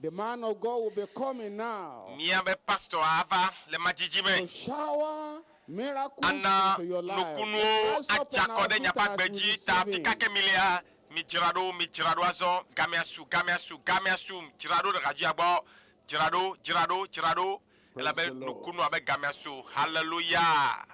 The man of God will be coming now Míabe pastor ava le madzidzi me. to shower miracles Ana into your life. nukunuwo Let's rise up adze on akɔ our ɖe feet miaƒe as agbe we dzi ta receive fi ka him. ke milia, midzra ɖo, midzra ɖo azɔ. Gamea su, gamea su, gamea su. Dzra ɖo ɖe radioa gbɔ. Dzra ɖo, dzra ɖo, dzra ɖo. Praise Elabe the Lord. nukunu abe gamea su. Hallelujah.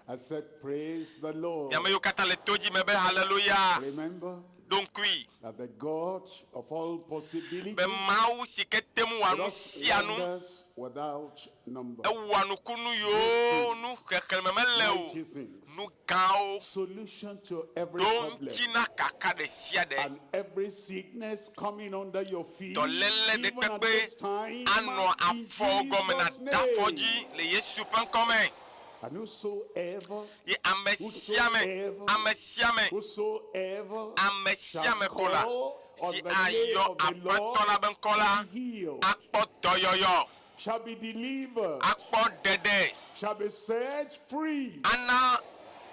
I said, Praise the Lord. Ame yiwo katã le to dzi me be hallelujah. Remember Ɖo ŋkui that the God of all possibilities be Mawu si ke te ŋu wɔa nu does sia nu, wonders without number. ewɔa nukunu yiwo nu xexlẽme mele o, Mighty things. nu gãwo Solution to every ɖo problem. ŋuti na kaka ɖe sia ɖe. And every sickness coming under your feet, Dɔléle ɖe even at kpekpe this time, anɔ in afɔwo gɔme Jesus' nàda afɔ name. dzi le Yesu ƒe ŋkɔme. And whosoever, Ye ame sia ame, ame sia ame, whosoever ame sia shall ame ko la call on si the name ayɔ of the Aƒetɔ la Lord be ŋkɔ la be healed, akpɔ dɔyɔyɔ, shall be delivered, akpɔ ɖeɖe, shall be set free. ana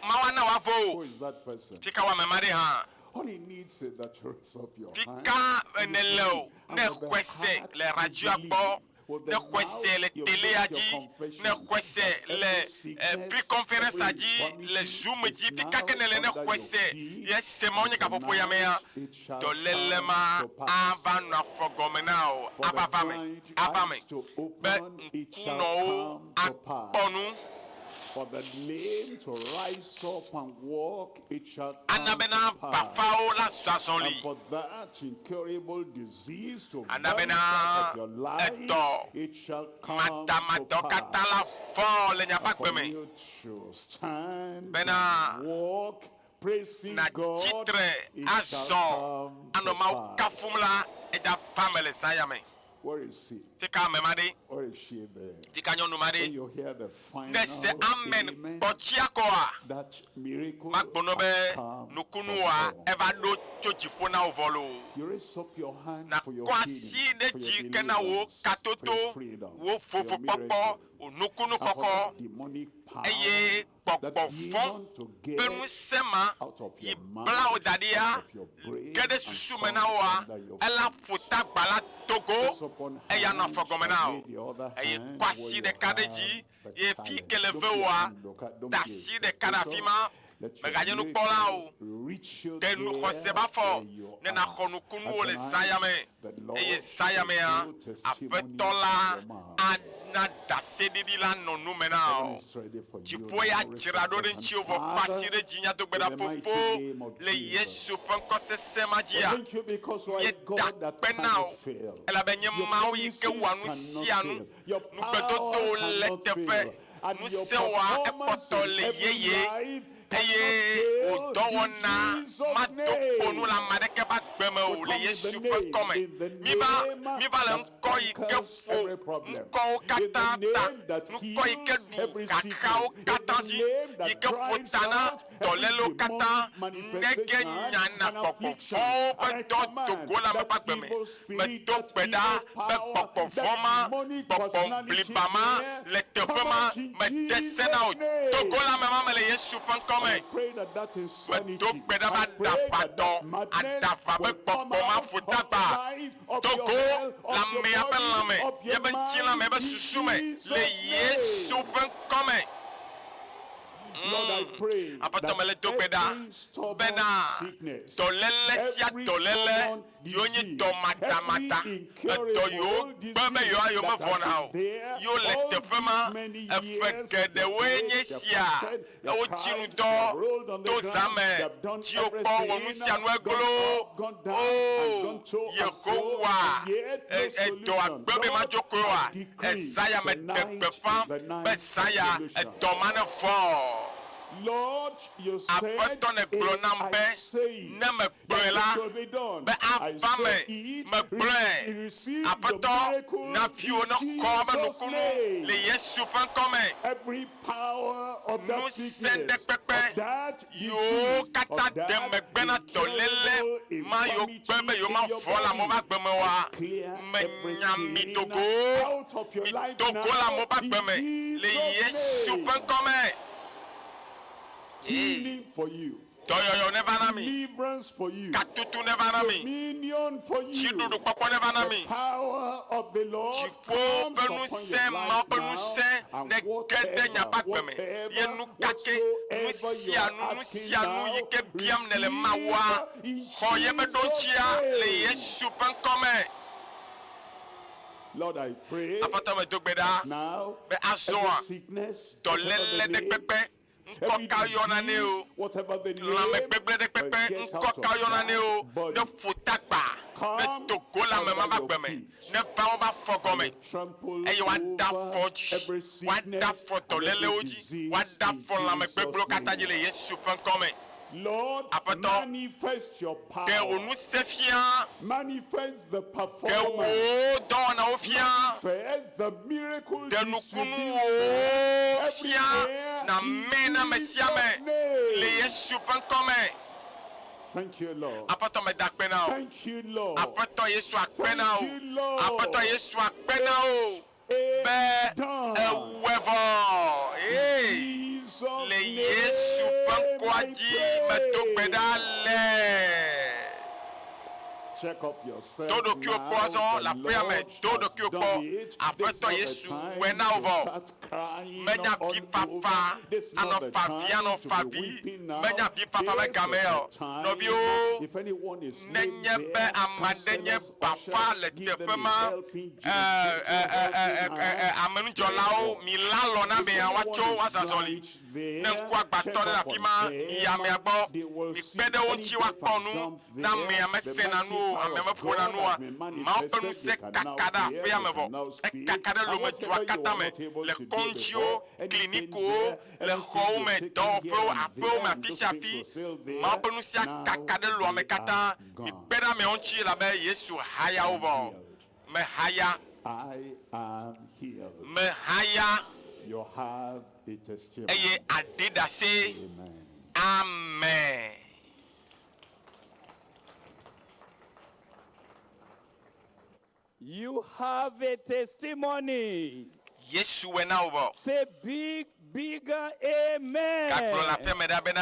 Mawu ana wòavo Who o. is that person? Fika wɔ ame ma ɖe hã. All he needs is that you raise up your hand. Fika and you nèle pray, o, and ne with the xɔe se heart le you radioa believe, gbɔ, with the ne xɔe se mouth le you telea make your dzi, confession ne xɔe se that le every eh, sickness, pre-conference every dzi, le infirmity Zoom is dzi, fika now ke nèle ne under xɔe your se, feet, ye se mawo nye and gaƒoƒo ya mea, tonight it shall dɔléle come ma to pass. ava nɔ afɔ gɔme na wò, For the ava va me, blind ava me eyes to be open, it shall ŋkunɔwo come to akpɔ pass. nu. For the lame to rise up and walk, it shall Ana come bena to pass. bafawo la zɔ And azɔli. for that incurable disease to Ana vanish bena out of your life, edɔ it shall come to madamadɔ katã la pass. vɔ le miaƒe And for agbe me. you to stand Bena and walk, praising God, natsitre it shall azɔ come anɔ to Mawu pass. kafum la, edza va me le zã ya me. Where is he? Fika ame ma ɖe, Where is she there? fika nyɔnu ma When ɖe. you hear the Ne se final amen amen, kpɔtsia kɔa, that miracle magblɔ be has come from nukunua God. eva ɖo tso dziƒo na wò vɔ loo. You raise up your hand for your Nakɔ healing, asi ɖe for dzi your ke na wò deliverance, for your katoto, freedom, wò for your vovokpɔkpɔ, miracle, wò nukunu and for kɔkɔ that demonic power, eye that gbɔgbɔ vɔ̃ demon to ƒe get ŋusẽ ma out of yi your bla mind, wò da ɖia, out of your brain, ge ɖe and susu me come na woa, under your ela feet. ƒo tagba la togo, Press up one eya nɔ hand afɔ gɔme na and wò. lay the other Eye hand kɔ where asi you ɖeka ɖe have dzi, the ye fi challenge. ke le Don't ve be woa, an onlooker, don't da be a asi ɖeka ɖe afi spectator. ma, Let your mèganye nukpɔla o. miracle reach you Ɖe nu xɔse there ba fɔ where you ne are. nàxɔ And nukunuwo le zã ya tonight, me. the Lord Eye zã ya will mea, show testimony Aƒetɔ la in your mouth. ana ɖaseɖiɖi la nɔ nu me na Heaven wò. is ready for you Dziƒo now. ya Raise dzra up ɖo your ɖe hand. ŋutiwò vɔ kɔ asi Father, ɖe dzi míado gbe in ɖa the mighty fofo name of le Jesus. Yesu ƒe ŋkɔ sesẽ ma We dzia. thank you because you are a Míeda God that kpe na wò cannot fail. elabe nye Your Mawu yi ke promises wɔa nu cannot sia nu. fail. Your Nugbedodowo power le cannot teƒe. fail. And your Ŋusẽwòa performance ekpɔtɔ in le every yeye life eye cannot wò fail in dɔwɔna Jesus' mato kpo nu le name. ame aɖeke ƒe agbe me o We le come in the Yesu ƒe name, ŋkɔme. in the Míva name míva le that ŋkɔ yi ke conquers ƒo every problem, ŋkɔwo in katã the ta, name that ŋkɔ yi ke heals ɖu every xaxawo sickness, in katã the dzi, name yi that ke ƒo drives ta na out every dɔlélewo katã, demonic nege manifestation nyana and gbɔgbɔ affliction. vɔ̃wo And ƒe I dɔ do command go le ame that ƒe agbe me. evil spirit, Medo that gbe ɖa evil be power, gbɔgbɔ vɔ̃ that ma, demonic gbɔgbɔ personality bliba ma there, le teƒe come ma, out in mede se na wò. Jesus' Do go name. le ame ma me le Yesu ƒe ŋkɔ And me. I pray that that Medo insanity, gbe ɖa be I pray that aɖaʋatɔ, that madness aɖaʋa be will come gbɔgbɔ ma out ƒo of the tagba. life, of Do your go health, le of your amea ƒe body, lãme, of your yeƒe ŋutilãme, mind, yeƒe in susu me le Jesus' Yesu name. ƒe ŋkɔ me. Lord, I pray Aƒetɔ that mele do gbe ɖa every stubborn bena sickness, dɔléle sia every dɔléle stubborn yiwo nye disease, dɔ matamata, every incurable edɔ yiwo gbe be disease yewoa yewo that mevɔna has o, been there yiwo le all teƒe ma these many eƒe years, geɖewoe they nye prayed, they sia. fasted, they Wotsi nu cried, dɔ they rolled on the to ground, zã me, they have done tsi wo kpɔ wɔ nu everything, sia nu gone eglo. up, gone down, O and gone to and fro, Yehowa, and yet no e- edɔ solution. agbe be Lord, madzo koe oa? I decree Ezaya me ɖe tonight gbeƒã is the be night zã of ya solution. edɔ ma ne vɔ. Lord, you said, Aƒetɔ ne gblɔ if nam I be say it, ne megblɔe that la it will be done. be I ava me say it, megblɔe. receive your Aƒetɔ miracle na viwò in ne kɔ be Jesus' nukunu name. le Yesu ƒe ŋkɔme. Every power of that Ŋusẽ sickness, ɖe of that yiwo disease, katã of de that megbe na dɔléle incurable ma yiwo gbe be infirmity yewo in your mavɔ le amewo ƒe body, agbe me oa, clear menya mi everything dogo. out of your Mi life dogo le now amewo ƒe in agbe me le Jesus' Yesu name. ƒe ŋkɔme. Ee, Healing for you, dɔyɔyɔ neva na mi, deliverance for you, katutu neva na mi, dominion for you. dziɖuɖu kpɔkpɔ neva na The mi. power of the Lord Dziƒo comes ƒe upon your ŋusẽ, life Mawu ƒe now, ŋusẽ and ne ge ɖe nye whatever, agbe me. Ye whatever, nu kake, nu whatsoever you sia are nu, nu asking sia nu now, yi ke biam nèle Mawua, receive in xɔ ye be ɖoŋtsia Jesus' le name. Yesu ƒe ŋkɔme. Lord, I pray Aƒetɔ me do gbe ɖa now be azɔa every sickness, whatever dɔléle the ɖe name, kpekpe, ŋkɔ every ka yɔna nɛ disease, o, whatever the name, lãmegbegblẽ ɖe kpekpe, will get ŋkɔ out of ka yɔna nɛ that o, body. ne ƒo tagba, ne Come do go le ame ma under ƒe agbe your me, feet. ne va woƒe afɔ gɔme. Trample eye woada over afɔ dzi every woada sickness afɔ and every dɔlélewo dzi disease woada in afɔ lãmegbegblẽwo Jesus' katã dzi name. le Yesu ƒe ŋkɔme. Lord, Aƒetɔ, manifest your ɖe wò power. ŋusẽ fia, Manifest the ɖe performance. wò dɔwɔnawo fia, Manifest the miracle ɖe distribution nukunuwo fia everywhere na in mɛ na ame sia Jesus' ame le name. Yesu ƒe ŋkɔme. Thank you, Lord. Aƒetɔ meda akpe na wò. Thank you, Lord. Aƒetɔ Yesu akpe na wò. Thank you, Lord. Aƒetɔ Yesu akpe na wò It be done. ewɔe vɔ. Ee. Jesus' Le Yesu ƒe name ŋkɔa I dzi medo gbe pray. ɖa le. Check up yourself Do ɖokuiwò kpɔ now. azɔ The le aƒea me. Lord Do has ɖokuiwò done kpɔ. it. This Aƒetɔ not the Yesu time wɔe na wò to vɔ. start crying Menya all vi fafa over. This anɔ not the fa vi time anɔ to fa be vi. weeping now. Menya vi fafa be This game is o. the time. Nɔviwo, If anyone is lame nenye be there, ame aɖe nye counselors, bafa ushers, le give them teƒe a ma, helping ɛ, ɛ, ɛ, ɛ, ɛ, ɛ, amenudzɔlawo mi la lɔ na If amea anyone woatso is woazɔ azɔli. blind there, Ne ŋku agbatɔ check ɖe le up afi on ma, yi amea them. gbɔ. They will Mi see kpe ɖe wo any ŋuti deaf woakpɔ and nu. dumb Ne there. amea The mesena mighty nu o, power amea of meƒona God nu oa, has been Mawu ƒe manifested. ŋusẽ They can now kaka ɖe hear, aƒea they me can vɔ. now speak. Ekaka ɖe And lomedua whatever you katã were me not able le to do kɔŋdziwo, before, anything klinikowo, there, le anything xɔwo you've me, taken here dɔwɔƒewo, and aƒewo there, me, and afi those sia things afi. were still there, Mawu ƒe ŋusẽ now kaka ɖe loa me they katã. are Mi gone. kpe ɖe ameawo ŋuti elabe Yesu haya wo vɔ. Healed. Mehaya, I am healed. mehaya You have a testimony. eye aɖi ɖase. Amen. Amen. You have a testimony. Yesu wɔe na wò vɔ. Say big, bigger amen. Gagblɔ le aƒea me ɖa bena